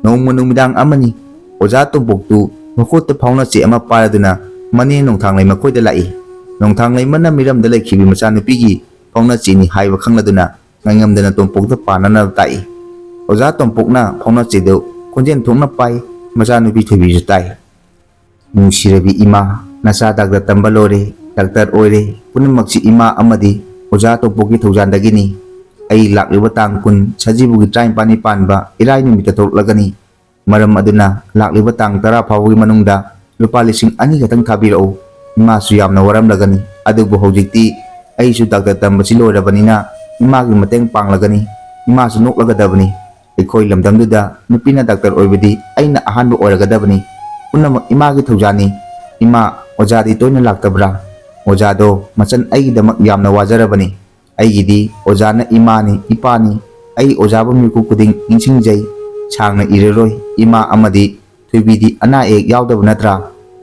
ꯅꯣꯡꯃ ꯅꯨꯃꯤꯗꯥꯡ ꯑꯃꯅꯤ, ꯑꯣꯖꯥ ꯇꯣꯝꯄꯣꯛꯇꯨ ꯃꯈꯨꯠꯇ ꯐꯥꯎꯅꯆꯦ ꯑꯃ ꯄꯥꯏꯔꯗꯨꯅ ꯃꯅꯦ ꯅꯣꯡꯊꯥꯡ ꯂꯩꯃ ꯈꯣꯏꯗ ꯂꯥꯛꯏ꯫ ꯅꯣꯡꯊꯥꯡ ꯂꯩꯃꯅ ꯃꯤꯔꯝꯗ ꯂꯩꯈꯤꯕꯤ ꯃꯆꯥꯅꯨꯄꯤꯒꯤ ꯐꯥꯎꯅꯆꯦꯅꯤ ꯍꯥꯏꯕ ꯈꯪꯂꯗꯨꯅ ꯉꯥꯏꯉꯝꯗꯅ ꯇꯣꯝꯄꯣꯛꯇ ꯄꯥꯟꯅꯅꯕ ꯇꯥꯛꯏ꯫ ꯑꯣꯖꯥ ꯇꯣꯝꯄꯣꯛꯅ ꯐꯥꯎꯅꯆꯦꯗꯨ ꯈꯣꯟꯖꯦꯜ ꯊꯣꯛꯅ ꯄꯥꯏ, ꯃꯆꯥꯅꯨꯄꯤ ꯊꯣꯏꯕꯤꯁꯨ ꯇꯥꯏ꯫ "ꯅꯨꯡꯁꯤꯔꯕꯤ ꯏꯃꯥ, ꯅꯆꯥ ꯗꯥꯛꯇꯔ ꯇꯝꯕ ꯂꯣꯏꯔꯦ, ꯗꯥꯛꯇꯔ ꯑꯣꯏꯔꯦ꯫ ꯄꯨꯝꯅꯃꯛꯁꯤ ꯏꯃꯥ ꯑꯃꯗꯤ ꯑꯣꯖꯥ ꯇꯣꯝꯄꯣꯛꯀꯤ ꯊꯧꯖꯥꯟꯗꯒꯤꯅꯤ꯫ ꯑꯩ ꯂꯥꯛꯂꯤꯕ ꯇꯥꯡ ꯀꯨꯟ ꯁꯖꯤꯕꯨꯒꯤ ꯇꯔꯥꯅꯤꯄꯥꯟꯅꯤ ꯄꯥꯟꯕ ꯏꯔꯥꯏ ꯅꯨꯃꯤꯠꯇ ꯊꯣꯛꯂꯛꯂꯒꯅꯤ꯫ ꯃꯔꯝ ꯑꯗꯨꯅ ꯂꯥꯛꯂꯤꯕ ꯇꯥꯡ ꯇꯔꯥ ꯐꯥꯎꯕꯒꯤ ꯃꯅꯨꯡꯗ ꯂꯨꯄꯥ ꯂꯤꯁꯤꯡ ꯑꯅꯤ ꯈꯛꯇꯪ ꯊꯥꯕꯤꯔꯛꯎ꯫ ꯏꯃꯥꯁꯨ ꯌꯥꯝꯅ ꯋꯥꯔꯝꯂꯒꯅꯤ꯫ ꯑꯗꯨꯕꯨ ꯍꯧꯖꯤꯛꯇꯤ ꯑꯩꯁꯨ ꯗꯥꯛꯇꯔ ꯇꯝꯕꯁꯤ ꯂꯣꯏꯔꯕꯅꯤꯅ ꯏꯃꯥꯒꯤ ꯃꯇꯦꯡ ꯄꯥꯡꯂꯒꯅꯤ꯫ ꯏꯃꯥꯁꯨ ꯅꯣꯛꯂꯒꯗꯕꯅꯤ꯫ ꯑꯩꯈꯣꯏ ꯂꯝꯗꯝꯗꯨꯗ ꯅꯨꯄꯤꯅ ꯗꯥꯛꯇꯔ ꯑꯣꯏꯕꯗꯤ ꯑꯩꯅ ꯑꯍꯥꯟꯕ ꯑꯣꯏꯔꯒꯗꯕꯅꯤ꯫ ꯄꯨꯝꯅꯃꯛ ꯏꯃꯥꯒꯤ ꯊꯧꯖꯥꯅꯤ꯫ ꯏꯃꯥ, ꯑꯣꯖꯥꯗꯤ ꯇꯣꯏꯅ ꯂꯥꯛꯇꯕ꯭ꯔꯥ? ꯑꯣꯖꯥꯗꯣ ꯃꯆꯟ ꯑꯩꯒꯤꯗꯃꯛ ꯌꯥꯝꯅ ꯋꯥꯖꯔꯕꯅꯤ꯫ ꯑꯩꯒꯤꯗꯤ ꯑꯣꯖꯥꯅ ꯏꯃꯥꯅꯤ, ꯏꯄꯥꯅꯤ꯫ ꯑꯩ ꯑꯣꯖꯥꯕꯨ ꯃꯤꯀꯨꯞ ꯈꯨꯗꯤꯡ ꯅꯤꯡꯁꯤꯡꯖꯩ꯫ ꯁꯥꯡꯅ ꯏꯔꯔꯣꯏ꯫ ꯏꯃꯥ ꯑꯃꯗꯤ ꯊꯣꯏꯕꯤꯗꯤ ꯑꯅꯥ ꯑꯌꯦꯛ ꯌꯥꯎꯗꯕ ꯅꯠꯇ꯭ꯔꯥ?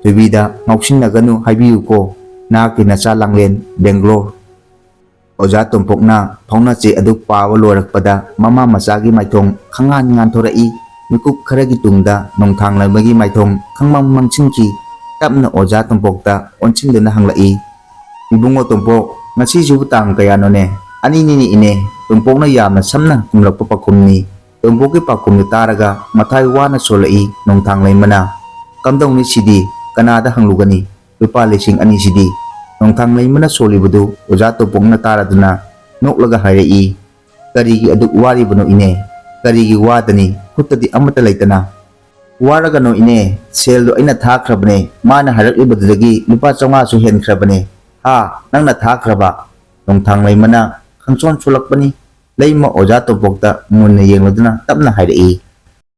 ꯊꯣꯏꯕꯤꯗ ꯉꯥꯎꯁꯤꯟꯅꯒꯅꯨ ꯍꯥꯏꯕꯤꯌꯨꯀꯣ꯫ ꯅꯍꯥꯛꯀꯤ ꯅꯆꯥ ꯂꯥꯡꯂꯦꯟ, ꯕꯦꯡꯒ꯭ꯂꯣꯔ꯫ ꯑꯣꯖꯥ ꯇꯣꯝꯄꯣꯛꯅ ꯐꯥꯎꯅꯆꯦ ꯑꯗꯨ ꯄꯥꯕ ꯂꯣꯏꯔꯛꯄꯗ ꯃꯃꯥ ꯃꯆꯥꯒꯤ ꯃꯥꯏꯊꯣꯡ ꯈꯪꯉꯥꯟ ꯉꯥꯟꯊꯣꯔꯛꯏ꯫ ꯃꯤꯀꯨꯞ ꯈꯔꯒꯤ ꯇꯨꯡꯗ ꯅꯣꯡꯊꯥꯡꯂꯩꯃꯒꯤ ꯃꯥꯏꯊꯣꯡ ꯈꯪꯃꯝ ꯃꯝꯁꯤꯟꯈꯤ꯫ ꯇꯞꯅ ꯑꯣꯖꯥ ꯇꯣꯝꯄꯣꯛꯇ ꯑꯣꯟꯁꯤꯟꯗꯨꯅ ꯍꯪꯂꯛꯏ, "ꯏꯕꯨꯡꯉꯣ ꯇꯣꯝꯄꯣꯛ, ꯉꯁꯤꯁꯤꯕꯨ ꯇꯥꯡ ꯀꯌꯥꯅꯣꯅꯦ?" "ꯑꯅꯤꯅꯤꯅꯦ ꯏꯅꯦ꯫" ꯇꯣꯝꯄꯣꯛꯅ ꯌꯥꯝꯅ ꯁꯝꯅ ꯈꯨꯝꯂꯛꯄ ꯄꯥꯎꯈꯨꯝꯅꯤ꯫ ꯇꯣꯝꯄꯣꯛꯀꯤ ꯄꯥꯎꯈꯨꯝꯗꯨ ꯇꯥꯔꯒ ꯃꯊꯥꯏ ꯋꯥꯅ ꯁꯣꯜꯂꯛꯏ ꯅꯣꯡꯊꯥꯡꯂꯩꯃꯅ꯫ "ꯀꯝꯗꯧꯅꯤ ꯁꯤꯗꯤ? ꯀꯅꯥꯗ ꯍꯪꯂꯨꯒꯅꯤ? ꯂꯨꯄꯥ ꯂꯤꯁꯤꯡ ꯑꯅꯤꯁꯤꯗꯤ?" ꯅꯣꯡꯊꯥꯡꯂꯩꯃꯅ ꯁꯣꯜꯂꯤꯕꯗꯨ ꯑꯣꯖꯥ ꯇꯣꯝꯄꯣꯛꯅ ꯇꯥꯔꯗꯨꯅ ꯅꯣꯛꯂꯒ ꯍꯥꯏꯔꯛꯏ, "ꯀꯔꯤꯒꯤ ꯑꯗꯨꯛ ꯋꯥꯔꯤꯕꯅꯣ ꯏꯅꯦ? ꯀꯔꯤꯒꯤ ꯋꯥꯗꯅꯤ? ꯈꯨꯠꯇꯗꯤ ꯑꯃꯠꯇ ꯂꯩꯇꯅ?" "ꯋꯥꯔꯒꯅꯣ ꯏꯅꯦ, ꯁꯦꯜꯗꯣ ꯑꯩꯅ ꯊꯥꯈ꯭ꯔꯕꯅꯦ꯫ ꯃꯥꯅ ꯍꯥꯏꯔꯛꯂꯤꯕꯗꯨꯗꯒꯤ ꯂꯨꯄꯥ ꯆꯥꯝꯃꯉꯥꯁꯨ ꯍꯦꯟꯈ꯭ꯔꯕꯅꯦ꯫" "ꯍꯥ? ꯅꯪꯅ ꯊꯥꯈ꯭ꯔꯕ?" ꯅꯣꯡꯊꯥꯡꯂꯩꯃꯅ ꯈꯪꯁꯣꯟ ꯁꯣꯜꯂꯛꯄꯅꯤ꯫ ꯂꯩꯃ ꯑꯣꯖꯥ ꯇꯣꯝꯄꯣꯛꯇ ꯃꯨꯟꯅ ꯌꯦꯡꯂꯗꯨꯅ ꯇꯞꯅ ꯍꯥꯏꯔꯛꯏ,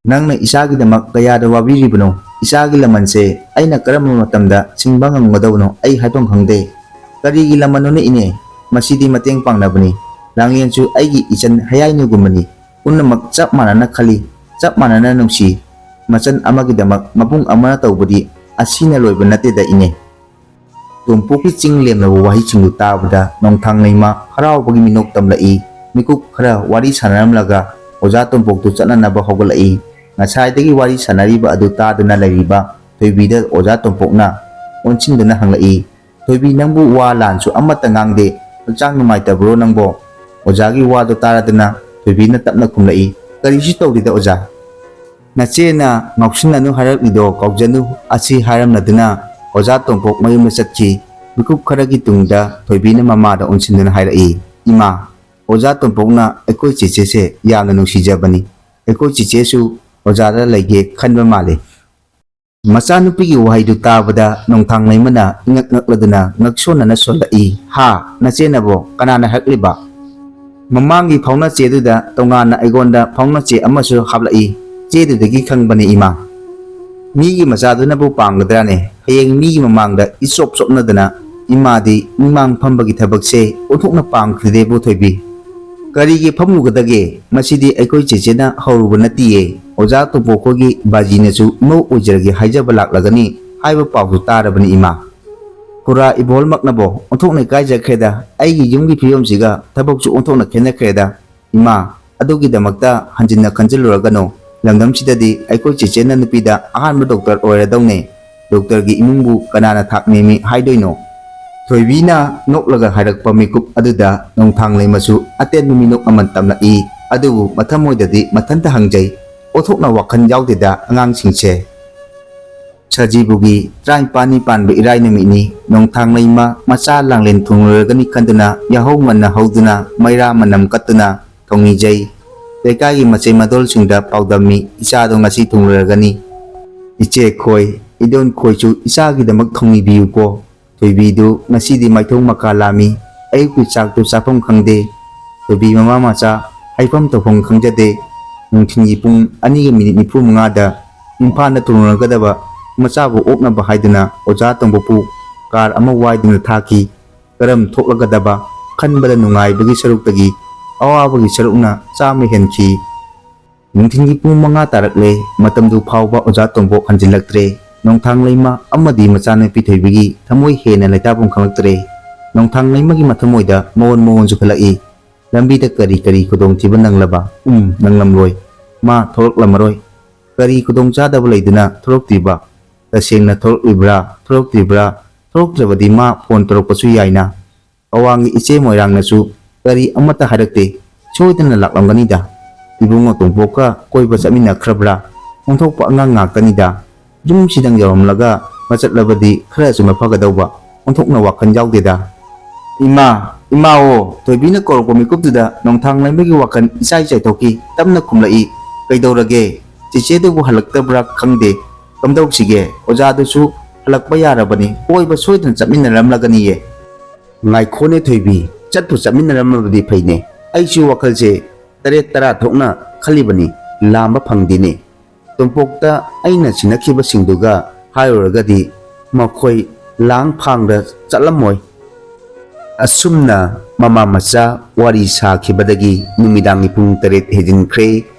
"ꯅꯪꯅ ꯏꯆꯥꯒꯤꯗꯃꯛ ꯀꯌꯥꯗ ꯋꯥꯕꯤꯔꯤꯕꯅꯣ? ꯏꯆꯥꯒꯤ ꯂꯃꯟꯁꯦ ꯑꯩꯅ ꯀꯔꯝꯕ ꯃꯇꯝꯗ ꯁꯤꯡꯕ ꯉꯝꯒꯗꯕꯅꯣ ꯑꯩ ꯍꯥꯏꯐꯝ ꯈꯪꯗꯦ꯫" "ꯀꯔꯤꯒꯤ ꯂꯃꯟꯅꯣꯅꯦ ꯏꯅꯦ? ꯃꯁꯤꯗꯤ ꯃꯇꯦꯡ ꯄꯥꯡꯅꯕꯅꯤ꯫ ꯂꯥꯡꯂꯦꯟꯁꯨ ꯑꯩꯒꯤ ꯏꯆꯟ ꯍꯌꯥꯏꯅꯨꯒꯨꯝꯕꯅꯤ꯫ ꯄꯨꯝꯅꯃꯛ ꯆꯞ ꯃꯥꯟꯅꯅ ꯈꯜꯂꯤ, ꯆꯞ ꯃꯥꯟꯅꯅ ꯅꯨꯡꯁꯤ꯫ ꯃꯆꯟ ꯑꯃꯒꯤꯗꯃꯛ ꯃꯕꯨꯡ ꯑꯃꯅ ꯇꯧꯕꯗꯤ ꯑꯁꯤꯅ ꯂꯣꯏꯕ ꯅꯠꯇꯦꯗ ꯏꯅꯦ꯫" ꯇꯣꯝꯄꯣꯛꯀꯤ ꯆꯤꯡ ꯂꯦꯝꯂꯕ ꯋꯥꯍꯩꯁꯤꯡꯗꯨ ꯇꯥꯕꯗ ꯅꯣꯡꯊꯥꯡꯂꯩꯃ ꯍꯔꯥꯎꯕꯒꯤ ꯃꯤꯅꯣꯛ ꯇꯝꯂꯛꯏ꯫ ꯃꯤꯀꯨꯞ ꯈꯔ ꯋꯥꯔꯤ ꯁꯥꯟꯅꯔꯝꯂꯒ ꯑꯣꯖꯥ ꯇꯣꯝꯄꯣꯛꯇꯨ ꯆꯠꯅꯅꯕ ꯍꯧꯒꯠꯂꯛꯏ꯫ ꯉꯁꯥꯏꯗꯒꯤ ꯋꯥꯔꯤ ꯁꯥꯟꯅꯔꯤꯕ ꯑꯗꯨ ꯇꯥꯗꯨꯅ ꯂꯩꯔꯤꯕ ꯊꯣꯏꯕꯤꯗ ꯑꯣꯖꯥ ꯇꯣꯝꯄꯣꯛꯅ ꯑꯣꯟꯁꯤꯟꯗꯨꯅ ꯍꯪꯂꯛꯏ, "ꯊꯣꯏꯕꯤ, ꯅꯪꯕꯨ ꯋꯥ ꯂꯥꯟꯁꯨ ꯑꯃꯠꯇ ꯉꯥꯡꯗꯦ, ꯍꯛꯆꯥꯡ ꯅꯨꯡꯉꯥꯏꯇꯕ꯭ꯔꯣ ꯅꯪꯕꯣ?" ꯑꯣꯖꯥꯒꯤ ꯋꯥꯗꯣ ꯇꯥꯔꯗꯨꯅ ꯊꯣꯏꯕꯤꯅ ꯇꯞꯅ ꯈꯨꯝꯂꯛꯏ, "ꯀꯔꯤꯁꯨ ꯇꯧꯗꯦꯗ ꯑꯣꯖꯥ꯫ ꯅꯆꯦꯅ ꯉꯥꯎꯁꯤꯟꯅꯅꯨ ꯍꯥꯏꯔꯛꯂꯤꯗꯣ ꯀꯥꯎꯖꯅꯨ" ꯑꯁꯤ ꯍꯥꯏꯔꯝꯂꯗꯨꯅ ꯑꯣꯖꯥ ꯇꯣꯝꯄꯣꯛ ꯃꯌꯨꯝꯗ ꯆꯠꯈꯤ꯫ ꯃꯤꯀꯨꯞ ꯈꯔꯒꯤ ꯇꯨꯡꯗ ꯊꯣꯏꯕꯤꯅ ꯃꯃꯥꯗ ꯑꯣꯟꯁꯤꯟꯗꯨꯅ ꯍꯥꯏꯔꯛꯏ, "ꯏꯃꯥ, ꯑꯣꯖꯥ ꯇꯣꯝꯄꯣꯛꯅ ꯑꯩꯈꯣꯏ ꯆꯦꯆꯦꯁꯦ ꯌꯥꯝꯅ ꯅꯨꯡꯁꯤꯖꯕꯅꯤ꯫ ꯑꯩꯈꯣꯏ ꯆꯦꯆꯦꯁꯨ ꯑꯣꯖꯥꯗ ꯂꯩꯒꯦ ꯈꯟꯕ ꯃꯥꯜꯂꯤ꯫" ꯃꯆꯥꯅꯨꯄꯤꯒꯤ ꯋꯥꯍꯩꯗꯨ ꯇꯥꯕꯗ ꯅꯣꯡꯊꯥꯡꯂꯩꯃꯅ ꯏꯉꯛ ꯉꯛꯂꯗꯨꯅ ꯉꯛꯁꯣꯟꯅꯅ ꯁꯣꯜꯂꯛꯏ, "ꯍꯥ? ꯅꯆꯦꯅꯕꯣ? ꯀꯅꯥꯅ ꯍꯥꯏꯔꯛꯂꯤꯕ?" "ꯃꯃꯥꯡꯒꯤ ꯐꯥꯎꯅꯆꯦꯗꯨꯗ ꯇꯣꯉꯥꯟꯅ ꯑꯩꯉꯣꯟꯗ ꯐꯥꯎꯅꯆꯦ ꯑꯃꯁꯨ ꯍꯥꯞꯂꯛꯏ꯫ ꯆꯦꯗꯨꯗꯒꯤ ꯈꯪꯕꯅꯤ, ꯏꯃꯥ꯫" "ꯃꯤꯒꯤ ꯃꯆꯥꯗꯨꯅꯕꯨ ꯄꯥꯝꯒꯗ꯭ꯔꯥꯅꯦ? ꯍꯌꯦꯡ ꯃꯤꯒꯤ ꯃꯃꯥꯡꯗ ꯏꯆꯣꯞ ꯆꯣꯞꯅꯗꯅ ꯏꯃꯥꯗꯤ ꯃꯤꯃꯥꯡ ꯐꯝꯕꯒꯤ ꯊꯕꯛꯁꯦ ꯑꯣꯟꯊꯣꯛꯅ ꯄꯥꯝꯈꯤꯗꯦꯕꯨ ꯊꯣꯏꯕꯤ꯫ ꯀꯔꯤꯒꯤ ꯐꯝꯂꯨꯒꯗꯒꯦ? ꯃꯁꯤꯗꯤ ꯑꯩꯈꯣꯏ ꯆꯦꯆꯦꯅ ꯍꯧꯔꯨꯕ ꯅꯠꯇꯤꯌꯦ꯫ ꯑꯣꯖꯥ ꯇꯣꯝꯄꯣꯛꯈꯣꯏꯒꯤ ꯕꯥꯖꯤꯅꯁꯨ ꯏꯃꯧ ꯑꯣꯏꯖꯔꯒꯦ ꯍꯥꯏꯖꯕ ꯂꯥꯛꯂꯒꯅꯤ ꯍꯥꯏꯕ ꯄꯥꯎꯁꯨ ꯇꯥꯔꯕꯅꯤ, ꯏꯃꯥ꯫" "ꯈꯨꯔꯥ ꯏꯕꯣꯜꯃꯛꯅꯕꯣ? ꯑꯣꯟꯊꯣꯛꯅ ꯏꯀꯥꯏꯖꯈ꯭ꯔꯦꯗ꯫ ꯑꯩꯒꯤ ꯌꯨꯝꯒꯤ ꯐꯤꯕꯝꯁꯤꯒ ꯊꯕꯛꯁꯨ ꯑꯣꯟꯊꯣꯛꯅ ꯈꯦꯠꯅꯈ꯭ꯔꯦꯗ꯫ ꯏꯃꯥ, ꯑꯗꯨꯒꯤꯗꯃꯛꯇ ꯍꯟꯖꯤꯟꯅ ꯈꯟꯖꯤꯜꯂꯨꯔꯒꯅꯨ꯫ ꯂꯝꯗꯝꯁꯤꯗꯗꯤ ꯑꯩꯈꯣꯏ ꯆꯦꯆꯦꯅ ꯅꯨꯄꯤꯗ ꯑꯍꯥꯟꯕ ꯗꯣꯛꯇꯔ ꯑꯣꯏꯔꯗꯧꯅꯦ꯫ ꯗꯣꯛꯇꯔꯒꯤ ꯏꯃꯨꯡꯕꯨ ꯀꯅꯥꯅ ꯊꯥꯛ ꯅꯦꯝꯃꯤ ꯍꯥꯏꯗꯣꯏꯅꯣ?" ꯊꯣꯏꯕꯤꯅ ꯅꯣꯛꯂꯒ ꯍꯥꯏꯔꯛꯄ ꯃꯤꯀꯨꯞ ꯑꯗꯨꯗ ꯅꯣꯡꯊꯥꯡꯂꯩꯃꯁꯨ ꯑꯇꯦꯟꯕ ꯃꯤꯅꯣꯛ ꯑꯃ ꯇꯝꯂꯛꯏ꯫ ꯑꯗꯨꯕꯨ ꯃꯊꯃꯣꯏꯗꯗꯤ ꯃꯊꯟꯇ ꯍꯪꯖꯩ, "ꯑꯣꯟꯊꯣꯛꯅ ꯋꯥꯈꯜ ꯌꯥꯎꯗꯦꯗ ꯑꯉꯥꯡꯁꯤꯡꯁꯦ꯫" ꯁꯖꯤꯕꯨꯒꯤ ꯇꯔꯥꯅꯤꯄꯥꯜꯅꯤ ꯄꯥꯟꯕ ꯏꯔꯥꯏ ꯅꯨꯃꯤꯠꯅꯤ꯫ ꯅꯣꯡꯊꯥꯡꯂꯩꯃ ꯃꯆꯥ ꯂꯥꯡꯂꯦꯟ ꯊꯨꯡꯂꯔꯒꯅꯤ ꯈꯟꯗꯨꯅ ꯌꯥꯍꯧ ꯉꯟꯅ ꯍꯧꯗꯨꯅ ꯃꯩꯔꯥ ꯃꯅꯝ ꯀꯠꯇꯨꯅ ꯊꯧꯅꯤꯖꯩ꯫ ꯂꯩꯀꯥꯏꯒꯤ ꯃꯆꯩ ꯃꯗꯣꯜꯁꯤꯡꯗ ꯄꯥꯎꯗꯝꯃꯤ, "ꯏꯆꯥꯗꯣ ꯉꯁꯤ ꯊꯨꯡꯂꯔꯒꯅꯤ꯫ ꯏꯆꯦ ꯈꯣꯏ, ꯏꯗꯣꯟ ꯈꯣꯏꯁꯨ ꯏꯆꯥꯒꯤꯗꯃꯛ ꯊꯧꯅꯤꯕꯤꯌꯨꯀꯣ꯫ ꯊꯣꯏꯕꯤꯗꯨ ꯉꯁꯤꯗꯤ ꯃꯥꯏꯊꯣꯡ ꯃꯀꯥ ꯂꯥꯝꯃꯤ꯫ ꯑꯌꯨꯛꯀꯤ ꯆꯥꯛꯇꯨ ꯆꯥꯐꯝ ꯈꯪꯗꯦ꯫ ꯊꯣꯏꯕꯤ ꯃꯃꯥ ꯃꯆꯥ ꯍꯥꯏꯐꯝ ꯇꯧꯐꯝ ꯈꯪꯖꯗꯦ꯫ ꯅꯨꯡꯊꯤꯜꯒꯤ ꯄꯨꯡ ꯑꯅꯤꯒ ꯃꯤꯅꯤꯠ ꯅꯤꯐꯨ ꯃꯉꯥꯗ ꯏꯝꯐꯥꯜꯗ ꯊꯨꯡꯂꯒꯗꯕ ꯃꯆꯥꯕꯨ ꯑꯣꯛꯅꯕ ꯍꯥꯏꯗꯨꯅ ꯑꯣꯖꯥ ꯇꯣꯝꯕꯄꯨ ꯀꯥꯔ ꯑꯃ ꯋꯥꯏꯗꯨꯅ ꯊꯥꯈꯤ꯫ ꯀꯔꯝ ꯊꯣꯛꯂꯒꯗꯕ ꯈꯟꯕꯗ ꯅꯨꯡꯉꯥꯏꯕꯒꯤ ꯁꯔꯨꯛꯇꯒꯤ ꯑꯋꯥꯕꯒꯤ ꯁꯔꯨꯛꯅ ꯆꯥꯝꯃ ꯍꯦꯟꯈꯤ꯫ ꯅꯨꯡꯊꯤꯜꯒꯤ ꯄꯨꯡ ꯃꯉꯥ ꯇꯥꯔꯛꯂꯦ꯫ ꯃꯇꯝꯗꯨ ꯐꯥꯎꯕ ꯑꯣꯖꯥ ꯇꯣꯝꯕꯣꯛ ꯍꯟꯖꯤꯜꯂꯛꯇ꯭ꯔꯦ꯫ ꯅꯣꯡꯊꯥꯡꯂꯩꯃ ꯑꯃꯗꯤ ꯃꯆꯥꯅꯨꯄꯤ ꯊꯣꯏꯕꯤꯒꯤ ꯊꯃꯣꯏ ꯍꯦꯟꯅ ꯂꯩꯇꯥꯐꯝ ꯈꯪꯂꯛꯇ꯭ꯔꯦ꯫ ꯅꯣꯡꯊꯥꯡꯂꯩꯃꯒꯤ ꯃꯊꯃꯣꯏꯗ ꯃꯑꯣꯟ ꯃꯑꯣꯟꯁꯨ ꯈꯜꯂꯛꯏ꯫ ꯂꯝꯕꯤꯗ ꯀꯔꯤ ꯀꯔꯤ ꯈꯨꯗꯣꯡꯊꯤꯕ ꯅꯪꯂꯕ? ꯎꯝ, ꯅꯪꯂꯝꯂꯣꯏ꯫ ꯃꯥ ꯊꯣꯛꯂꯛꯂꯝꯃꯔꯣꯏ꯫ ꯀꯔꯤ ꯈꯨꯗꯣꯡꯆꯥꯗꯕ ꯂꯩꯗꯨꯅ ꯊꯣꯛꯂꯛꯇ꯭ꯔꯤꯕ? ꯇꯁꯦꯡꯅ ꯊꯣꯛꯂꯛꯂꯤꯕ꯭ꯔꯥ? ꯊꯣꯛꯂꯛꯇ꯭ꯔꯤꯕ꯭ꯔꯥ? ꯊꯣꯛꯂꯛꯇ꯭ꯔꯕꯗꯤ ꯃꯥ ꯐꯣꯟ ꯇꯧꯔꯛꯄꯁꯨ ꯌꯥꯏꯅ꯫ ꯑꯋꯥꯡꯒꯤ ꯏꯆꯦ ꯃꯣꯏꯔꯥꯡꯅꯁꯨ ꯀꯔꯤ ꯑꯃꯠꯇ ꯍꯥꯏꯔꯛꯇꯦ꯫ ꯁꯣꯏꯗꯅ ꯂꯥꯛꯂꯝꯒꯅꯤꯗ꯫ ꯏꯕꯨꯡꯉꯣ ꯇꯣꯝꯄꯣꯛꯀ ꯀꯣꯏꯕ ꯆꯠꯃꯤꯟꯅꯈ꯭ꯔꯕ꯭ꯔꯥ? ꯑꯣꯟꯊꯣꯛꯄ ꯑꯉꯥꯡ ꯉꯥꯛꯇꯅꯤꯗ꯫ ꯌꯨꯝꯁꯤꯗꯪ ꯌꯧꯔꯝꯂꯒ ꯃꯆꯠꯂꯕꯗꯤ ꯈꯔꯁꯨ ꯃꯐꯒꯗꯧꯕ꯫ ꯑꯣꯟꯊꯣꯛꯅ ꯋꯥꯈꯜ ꯌꯥꯎꯗꯦꯗ꯫ "ꯏꯃꯥ, ꯏꯃꯥ ꯑꯣ!" ꯊꯣꯏꯕꯤꯅ ꯀꯧꯔꯛꯄ ꯃꯤꯀꯨꯞꯇꯨꯗ ꯅꯣꯡꯊꯥꯡꯂꯩꯃꯒꯤ ꯋꯥꯈꯜ ꯏꯆꯥꯏ ꯆꯥꯏꯊꯣꯛꯈꯤ꯫ ꯇꯞꯅ ꯈꯨꯝꯂꯛꯏ, "ꯀꯩꯗꯧꯔꯒꯦ? ꯆꯦꯆꯦꯗꯨꯕꯨ ꯍꯜꯂꯛꯇꯕ꯭ꯔꯥ ꯈꯪꯗꯦ꯫ ꯀꯝꯗꯧꯁꯤꯒꯦ? ꯑꯣꯖꯥꯗꯨꯁꯨ ꯍꯜꯂꯛꯄ ꯌꯥꯔꯕꯅꯤ꯫ ꯀꯣꯏꯕ ꯁꯣꯏꯗꯅ ꯆꯠꯃꯤꯟꯅꯔꯝꯂꯒꯅꯤꯌꯦ꯫" "ꯉꯥꯏꯈꯣꯅꯦ ꯊꯣꯏꯕꯤ, ꯆꯠꯄꯨ ꯆꯠꯃꯤꯟꯅꯔꯝꯃꯕꯗꯤ ꯐꯩꯅꯦ꯫ ꯑꯩꯁꯨ ꯋꯥꯈꯜꯁꯦ ꯇꯔꯦꯠ ꯇꯔꯥ ꯊꯣꯛꯅ ꯈꯜꯂꯤꯕꯅꯤ, ꯂꯥꯝꯕ ꯐꯪꯗꯦꯅꯦ꯫ ꯇꯣꯝꯄꯣꯛꯇ ꯑꯩꯅ ꯁꯤꯟꯅꯈꯤꯕꯁꯤꯡꯗꯨꯒ ꯍꯥꯏꯔꯨꯔꯒꯗꯤ ꯃꯈꯣꯏ ꯂꯥꯡ ꯐꯥꯡꯗ ꯆꯠꯂꯝꯃꯣꯏ꯫" ꯑꯁꯨꯝꯅ ꯃꯃꯥ ꯃꯆꯥ ꯋꯥꯔꯤ ꯁꯥꯈꯤꯕꯗꯒꯤ ꯅꯨꯃꯤꯗꯥꯡꯒꯤ ꯄꯨꯡ ꯇꯔꯦꯠ ꯍꯦꯟꯖꯤꯟꯈ꯭ꯔꯦ꯫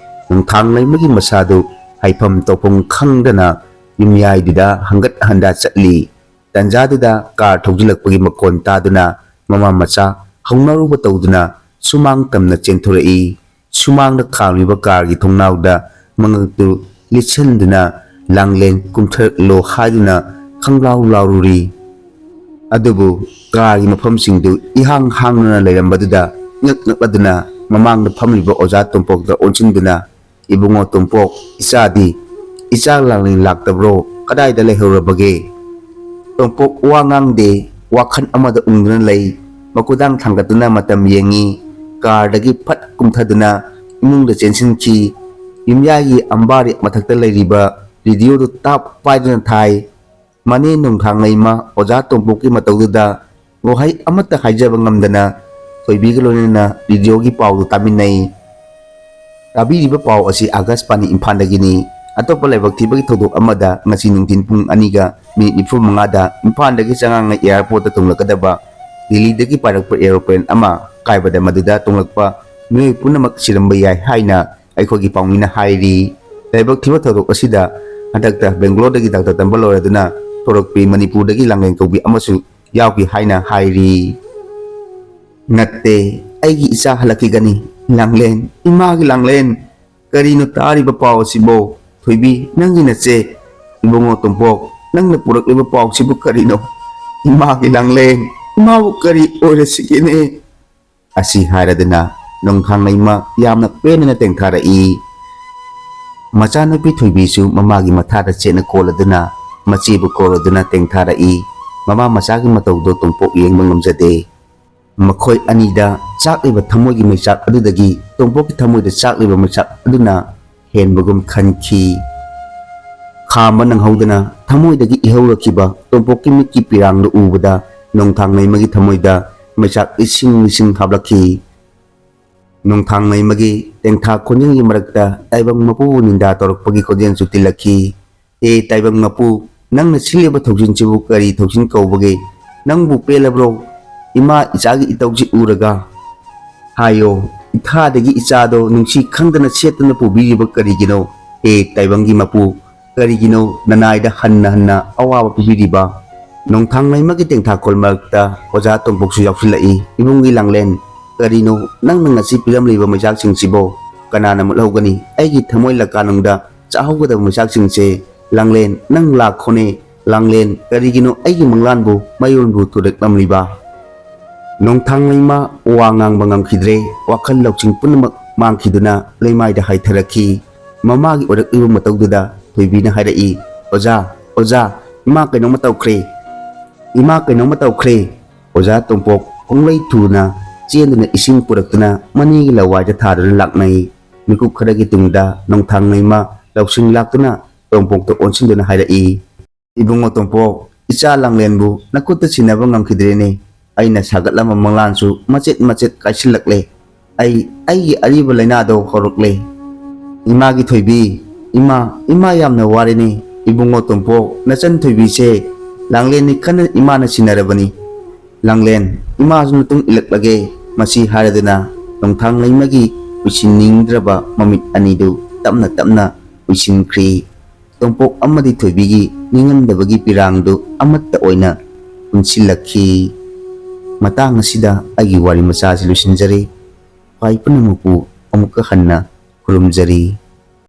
ꯅꯣꯡꯊꯥꯡꯂꯩꯃꯒꯤ ꯃꯁꯥꯗꯨ ꯍꯥꯏꯐꯝ ꯇꯧꯐꯝ ꯈꯪꯗꯅ ꯌꯨꯝꯌꯥꯏꯗꯨꯗ ꯍꯪꯒꯠ ꯍꯟꯗ ꯆꯠꯂꯤ꯫ ꯇꯟꯖꯥꯗꯨꯗ ꯀꯥꯔ ꯊꯧꯖꯤꯜꯂꯛꯄꯒꯤ ꯃꯈꯣꯟ ꯇꯥꯗꯨꯅ ꯃꯃꯥ ꯃꯆꯥ ꯍꯧꯅꯔꯨꯕ ꯇꯧꯗꯨꯅ ꯁꯨꯃꯥꯡ ꯇꯝꯅ ꯆꯦꯟꯊꯣꯔꯛꯏ꯫ ꯁꯨꯃꯥꯡꯗ ꯈꯥꯝꯂꯤꯕ ꯀꯥꯔꯒꯤ ꯊꯣꯡꯅꯥꯎꯗ ꯃꯉꯛꯇꯨ ꯂꯤꯠꯁꯤꯟꯗꯨꯅ ꯂꯥꯡꯂꯦꯟ ꯀꯨꯝꯊꯔꯛꯂꯣ ꯍꯥꯏꯗꯨꯅ ꯈꯪꯂꯥꯎ ꯂꯥꯎꯔꯨꯔꯤ꯫ ꯑꯗꯨꯕꯨ ꯀꯥꯔꯒꯤ ꯃꯐꯝꯁꯤꯡꯗꯨ ꯏꯍꯥꯡ ꯍꯥꯡꯗꯨꯅ ꯂꯩꯔꯝꯕꯗꯨꯗ ꯉꯛ ꯉꯛꯂꯗꯨꯅ ꯃꯃꯥꯡꯗ ꯐꯝꯂꯤꯕ ꯑꯣꯖꯥ ꯇꯣꯝꯄꯣꯛꯇ ꯑꯣꯟꯁꯤꯟꯗꯨꯅ, "ꯏꯕꯨꯡꯉꯣ ꯇꯣꯝꯄꯣꯛ, ꯏꯆꯥꯗꯤ, ꯏꯆꯥ ꯂꯥꯡꯂꯦꯟ ꯂꯥꯛꯇꯕ꯭ꯔꯣ? ꯀꯗꯥꯏꯗ ꯂꯩꯍꯧꯔꯕꯒꯦ?" ꯇꯣꯝꯄꯣꯛ ꯋꯥ ꯉꯥꯡꯗꯦ, ꯋꯥꯈꯜ ꯑꯃꯗ ꯎꯪꯗꯨꯅ ꯂꯩ꯫ ꯃꯈꯨꯗꯥꯡ ꯊꯥꯡꯒꯠꯇꯨꯅ ꯃꯇꯝ ꯌꯦꯡꯉꯤ꯫ ꯀꯥꯔꯗꯒꯤ ꯐꯠ ꯀꯨꯝꯊꯗꯨꯅ ꯏꯃꯨꯡꯗ ꯆꯦꯟꯁꯤꯟꯈꯤ꯫ ꯌꯨꯝꯌꯥꯏꯒꯤ ꯑꯝꯕꯥꯔꯤ ꯃꯊꯛꯇ ꯂꯩꯔꯤꯕ ꯔꯦꯗꯤꯑꯣꯗꯨ ꯇꯥꯞ ꯄꯥꯏꯗꯨꯅ ꯊꯥꯏ꯫ ꯃꯅꯦ ꯅꯣꯡꯊꯥꯡꯂꯩꯃ ꯑꯣꯖꯥ ꯇꯣꯝꯄꯣꯛꯀꯤ ꯃꯇꯧꯗꯨꯗ ꯋꯥꯍꯩ ꯑꯃꯠꯇ ꯍꯥꯏꯖꯕ ꯉꯝꯗꯅ ꯊꯣꯏꯕꯤꯒ ꯂꯣꯏꯅꯅ ꯔꯦꯗꯤꯑꯣꯒꯤ ꯄꯥꯎꯗꯨ ꯇꯥꯃꯤꯟꯅꯩ꯫ ꯇꯥꯕꯤꯔꯤꯕ ꯄꯥꯎ ꯑꯁꯤ ꯑꯥꯀꯥꯁꯕꯥꯅꯤ ꯏꯝꯐꯥꯜꯗꯒꯤꯅꯤ꯫ ꯑꯇꯣꯞꯄ ꯂꯥꯏꯕꯛ ꯊꯤꯕꯒꯤ ꯊꯧꯗꯣꯛ ꯑꯃꯗ ꯉꯁꯤ ꯅꯨꯡꯊꯤꯜ ꯄꯨꯡ ꯑꯅꯤꯒ ꯃꯤꯅꯤꯠ ꯅꯤꯐꯨ ꯃꯉꯥꯗ ꯏꯝꯐꯥꯜꯗꯒꯤ ꯆꯉꯥꯡꯉꯩ ꯑꯦꯌꯥꯔꯄꯣꯔꯠꯇ ꯇꯣꯡꯂꯛꯀꯗꯕ ꯗꯤꯜꯂꯤꯗꯒꯤ ꯄꯥꯏꯔꯛꯄ ꯑꯦꯔꯣꯄ꯭ꯂꯦꯟ ꯑꯃ ꯀꯥꯏꯕꯗ ꯃꯗꯨꯗ ꯇꯣꯡꯂꯛꯄ ꯃꯤꯑꯣꯏ ꯄꯨꯝꯅꯃꯛ ꯁꯤꯔꯝꯕ ꯌꯥꯏ ꯍꯥꯏꯅ ꯑꯩꯈꯣꯏꯒꯤ ꯄꯥꯎꯃꯤꯅ ꯍꯥꯏꯔꯤ꯫ ꯂꯥꯏꯕꯛ ꯊꯤꯕ ꯊꯧꯗꯣꯛ ꯑꯁꯤꯗ ꯍꯟꯗꯛꯇ ꯕꯦꯡꯒ꯭ꯂꯣꯔꯗꯒꯤ ꯗꯥꯛꯇꯔ ꯇꯝꯕ ꯂꯣꯏꯔꯗꯨꯅ ꯊꯣꯔꯛꯄꯤ ꯃꯅꯤꯄꯨꯔꯗꯒꯤ ꯂꯥꯡꯂꯦꯟ ꯀꯧꯕꯤ ꯑꯃꯁꯨ ꯌꯥꯎꯈꯤ ꯍꯥꯏꯅ ꯍꯥꯏꯔꯤ꯫ "ꯅꯠꯇꯦ, ꯑꯩꯒꯤ ꯏꯆꯥ ꯍꯜꯂꯛꯈꯤꯒꯅꯤ꯫ ꯂꯥꯡꯂꯦꯟ, ꯏꯃꯥꯒꯤ ꯂꯥꯡꯂꯦꯟ, ꯀꯔꯤꯅꯣ ꯇꯥꯔꯤꯕ ꯄꯥꯎ ꯑꯁꯤꯕꯣ? ꯊꯣꯏꯕꯤ, ꯅꯪꯒꯤ ꯅꯆꯦ, ꯏꯕꯨꯡꯉꯣ ꯇꯣꯝꯄꯣꯛ, ꯅꯪꯅ ꯄꯨꯔꯛꯂꯤꯕ ꯄꯥꯎꯁꯤꯕꯨ ꯀꯔꯤꯅꯣ? ꯏꯃꯥꯒꯤ ꯂꯥꯡꯂꯦꯟ, ꯏꯃꯥꯕꯨ ꯀꯔꯤ ꯑꯣꯏꯔꯁꯤꯒꯦꯅꯦ?" ꯑꯁꯤ ꯍꯥꯏꯔꯗꯨꯅ ꯅꯣꯡꯊꯥꯡꯂꯩꯃ ꯌꯥꯝꯅ ꯄꯦꯟꯅ ꯇꯦꯡꯊꯥꯔꯛꯏ꯫ ꯃꯆꯥꯅꯨꯄꯤ ꯊꯣꯏꯕꯤꯁꯨ ꯃꯃꯥꯒꯤ ꯃꯊꯥꯗ ꯆꯦꯠꯅ ꯀꯣꯜꯂꯗꯨꯅ ꯃꯆꯦꯕꯨ ꯀꯧꯔꯗꯨꯅ ꯇꯦꯡꯊꯥꯔꯛꯏ꯫ ꯃꯃꯥ ꯃꯆꯥꯒꯤ ꯃꯇꯧꯗꯣ ꯇꯣꯝꯄꯣꯛ ꯌꯦꯡꯕ ꯉꯝꯖꯗꯦ꯫ ꯃꯈꯣꯏ ꯑꯅꯤꯗ ꯆꯥꯛꯂꯤꯕ ꯊꯃꯣꯏꯒꯤ ꯃꯩꯆꯥꯛ ꯑꯗꯨꯗꯒꯤ ꯇꯣꯝꯄꯣꯛꯀꯤ ꯊꯃꯣꯏꯗ ꯆꯥꯛꯂꯤꯕ ꯃꯩꯆꯥꯛ ꯑꯗꯨꯅ ꯍꯦꯟꯕꯒꯨꯝ ꯈꯟꯈꯤ꯫ ꯈꯥꯝꯕ ꯅꯪꯍꯧꯗꯅ ꯊꯃꯣꯏꯗꯒꯤ ꯏꯍꯧꯔꯛꯈꯤꯕ ꯇꯣꯝꯄꯣꯛꯀꯤ ꯃꯤꯠꯀꯤ ꯄꯤꯔꯥꯡꯗꯨ ꯎꯕꯗ ꯅꯣꯡꯊꯥꯡꯂꯩꯃꯒꯤ ꯊꯃꯣꯏꯗ ꯃꯩꯆꯥꯛ ꯂꯤꯁꯤꯡ ꯂꯤꯁꯤꯡ ꯍꯥꯞꯂꯛꯈꯤ꯫ ꯅꯣꯡꯊꯥꯡꯂꯩꯃꯒꯤ ꯇꯦꯡꯊꯥ ꯈꯣꯟꯖꯦꯜꯒꯤ ꯃꯔꯛꯇ ꯇꯥꯏꯕꯪ ꯃꯄꯨꯕꯨ ꯅꯤꯟꯗꯥ ꯇꯧꯔꯛꯄꯒꯤ ꯈꯣꯟꯖꯦꯜꯁꯨ ꯇꯤꯜꯂꯛꯈꯤ꯫ "ꯍꯦ ꯇꯥꯏꯕꯪ ꯃꯄꯨ, ꯅꯪꯅ ꯁꯤꯜꯂꯤꯕ ꯊꯧꯖꯤꯟꯁꯤꯕꯨ ꯀꯔꯤ ꯊꯧꯖꯤꯟ ꯀꯧꯕꯒꯦ? ꯅꯪꯕꯨ ꯄꯦꯜꯂꯕ꯭ꯔꯣ? ꯏꯃꯥ ꯏꯆꯥꯒꯤ ꯏꯇꯧꯁꯤ ꯎꯔꯒ ꯍꯥꯏꯌꯣ, ꯏꯊꯥꯗꯒꯤ ꯏꯆꯥꯗꯣ ꯅꯨꯡꯁꯤ ꯈꯪꯗꯅ ꯁꯦꯠꯇꯨꯅ ꯄꯨꯕꯤꯔꯤꯕ ꯀꯔꯤꯒꯤꯅꯣ? ꯍꯦ ꯇꯥꯏꯕꯪꯒꯤ ꯃꯄꯨ, ꯀꯔꯤꯒꯤꯅꯣ ꯅꯅꯥꯏꯗ ꯍꯟꯅ ꯍꯟꯅ ꯑꯋꯥꯕ ꯄꯤꯕꯤꯔꯤꯕ?" ꯅꯣꯡꯊꯥꯡꯂꯩꯃꯒꯤ ꯇꯦꯡꯊꯥꯈꯣꯜ ꯃꯔꯛꯇ ꯑꯣꯖꯥ ꯇꯣꯝꯄꯣꯛꯁꯨ ꯌꯥꯎꯁꯤꯜꯂꯛꯏ꯫ "ꯏꯕꯨꯡꯒꯤ ꯂꯥꯡꯂꯦꯟ, ꯀꯔꯤꯅꯣ ꯅꯪꯅ ꯉꯁꯤ ꯄꯤꯔꯝꯂꯤꯕ ꯃꯩꯆꯥꯛꯁꯤꯡꯁꯤꯕꯣ? ꯀꯅꯥꯅ ꯃꯨꯠꯍꯧꯒꯅꯤ? ꯑꯩꯒꯤ ꯊꯃꯣꯏ ꯂꯀꯥꯅꯨꯡꯗ ꯆꯥꯍꯧꯒꯗꯕ ꯃꯩꯆꯥꯛꯁꯤꯡꯁꯦ꯫ ꯂꯥꯡꯂꯦꯟ, ꯅꯪ ꯂꯥꯛꯈꯣꯅꯦ꯫ ꯂꯥꯡꯂꯦꯟ, ꯀꯔꯤꯒꯤꯅꯣ ꯑꯩꯒꯤ ꯃꯪꯂꯥꯟꯕꯨ ꯃꯌꯣꯟꯕꯨ ꯊꯨꯗꯦꯛꯂꯝꯂꯤꯕ?" ꯅꯣꯡꯊꯥꯡꯂꯩꯃ ꯋꯥ ꯉꯥꯡꯕ ꯉꯝꯈꯤꯗ꯭ꯔꯦ꯫ ꯋꯥꯈꯜ ꯂꯧꯁꯤꯡ ꯄꯨꯝꯅꯃꯛ ꯃꯥꯡꯈꯤꯗꯨꯅ ꯂꯩꯃꯥꯏꯗ ꯍꯥꯏꯊꯔꯛꯈꯤ꯫ ꯃꯃꯥꯒꯤ ꯑꯣꯏꯔꯛꯂꯤꯕ ꯃꯇꯧꯗꯨꯗ ꯊꯣꯏꯕꯤꯅ ꯍꯥꯏꯔꯛꯏ, "ꯑꯣꯖꯥ, ꯑꯣꯖꯥ, ꯏꯃꯥ ꯀꯩꯅꯣꯝꯃ ꯇꯧꯈ꯭ꯔꯦ꯫ ꯏꯃꯥ ꯀꯩꯅꯣꯝꯃ ꯇꯧꯈ꯭ꯔꯦ!" ꯑꯣꯖꯥ ꯇꯣꯝꯄꯣꯛ ꯄꯨꯡꯂꯩ ꯊꯨꯅ ꯆꯦꯟꯗꯨꯅ ꯏꯁꯤꯡ ꯄꯨꯔꯛꯇꯨꯅ ꯃꯅꯤꯒꯤ ꯂꯋꯥꯏꯗ ꯊꯥꯗꯨꯅ ꯂꯥꯛꯅꯩ꯫ ꯃꯤꯀꯨꯞ ꯈꯔꯒꯤ ꯇꯨꯡꯗ ꯅꯣꯡꯊꯥꯡꯂꯩꯃ ꯂꯧꯁꯤꯡ ꯂꯥꯛꯇꯨꯅ ꯇꯣꯝꯄꯣꯛꯇ ꯑꯣꯟꯁꯤꯟꯗꯨꯅ ꯍꯥꯏꯔꯛꯏ, "ꯏꯕꯨꯡꯉꯣ ꯇꯣꯝꯄꯣꯛ, ꯏꯆꯥ ꯂꯥꯡꯂꯦꯟꯕꯨ ꯅꯈꯨꯠꯇ ꯁꯤꯟꯅꯕ ꯉꯝꯈꯤꯗ꯭ꯔꯦꯅꯦ꯫ ꯑꯩꯅ ꯁꯥꯒꯠꯂꯝꯕ ꯃꯪꯂꯥꯟꯁꯨ ꯃꯆꯦꯠ ꯃꯆꯦꯠ ꯀꯥꯏꯁꯤꯜꯂꯛꯂꯦ꯫ ꯑꯩ, ꯑꯩꯒꯤ ꯑꯔꯤꯕ ꯂꯥꯏꯅꯥꯗꯣ ꯍꯧꯔꯛꯂꯦ꯫ ꯏꯃꯥꯒꯤ ꯊꯣꯏꯕꯤ, ꯏꯃꯥ, ꯏꯃꯥ ꯌꯥꯝꯅ ꯋꯥꯔꯦꯅꯦ꯫ ꯏꯕꯨꯡꯉꯣ ꯇꯣꯝꯄꯣꯛ, ꯅꯆꯟ ꯊꯣꯏꯕꯤꯁꯦ ꯂꯥꯡꯂꯦꯟꯅꯤ ꯈꯟꯅ ꯏꯃꯥꯅ ꯁꯤꯟꯅꯔꯕꯅꯤ꯫ ꯂꯥꯡꯂꯦꯟ, ꯏꯃꯥꯁꯨ ꯃꯇꯨꯡ ꯏꯜꯂꯛꯂꯒꯦ꯫" ꯃꯁꯤ ꯍꯥꯏꯔꯗꯨꯅ ꯅꯣꯡꯊꯥꯡꯂꯩꯃꯒꯤ ꯎꯏꯁꯤꯟꯅꯤꯡꯗ꯭ꯔꯕ ꯃꯃꯤꯠ ꯑꯅꯤꯗꯨ ꯇꯞꯅ ꯇꯞꯅ ꯎꯏꯁꯤꯟꯈ꯭ꯔꯤ꯫ ꯇꯣꯝꯄꯣꯛ ꯑꯃꯗꯤ ꯊꯣꯏꯕꯤꯒꯤ ꯅꯤꯡꯉꯝꯗꯕꯒꯤ ꯄꯤꯔꯥꯡꯗꯨ ꯑꯃꯠꯇ ꯑꯣꯏꯅ ꯄꯨꯟꯁꯤꯜꯂꯛꯈꯤ꯫ ꯃꯇꯥꯡ ꯑꯁꯤꯗ ꯑꯩꯒꯤ ꯋꯥꯔꯤ ꯃꯆꯥ ꯑꯁꯤ ꯂꯣꯏꯁꯤꯟꯖꯔꯦ꯫ ꯈ꯭ꯋꯥꯏ ꯄꯨꯝꯅꯃꯛꯄꯨ ꯑꯃꯨꯛꯀ ꯍꯟꯅ ꯈꯨꯔꯨꯝꯖꯔꯤ꯫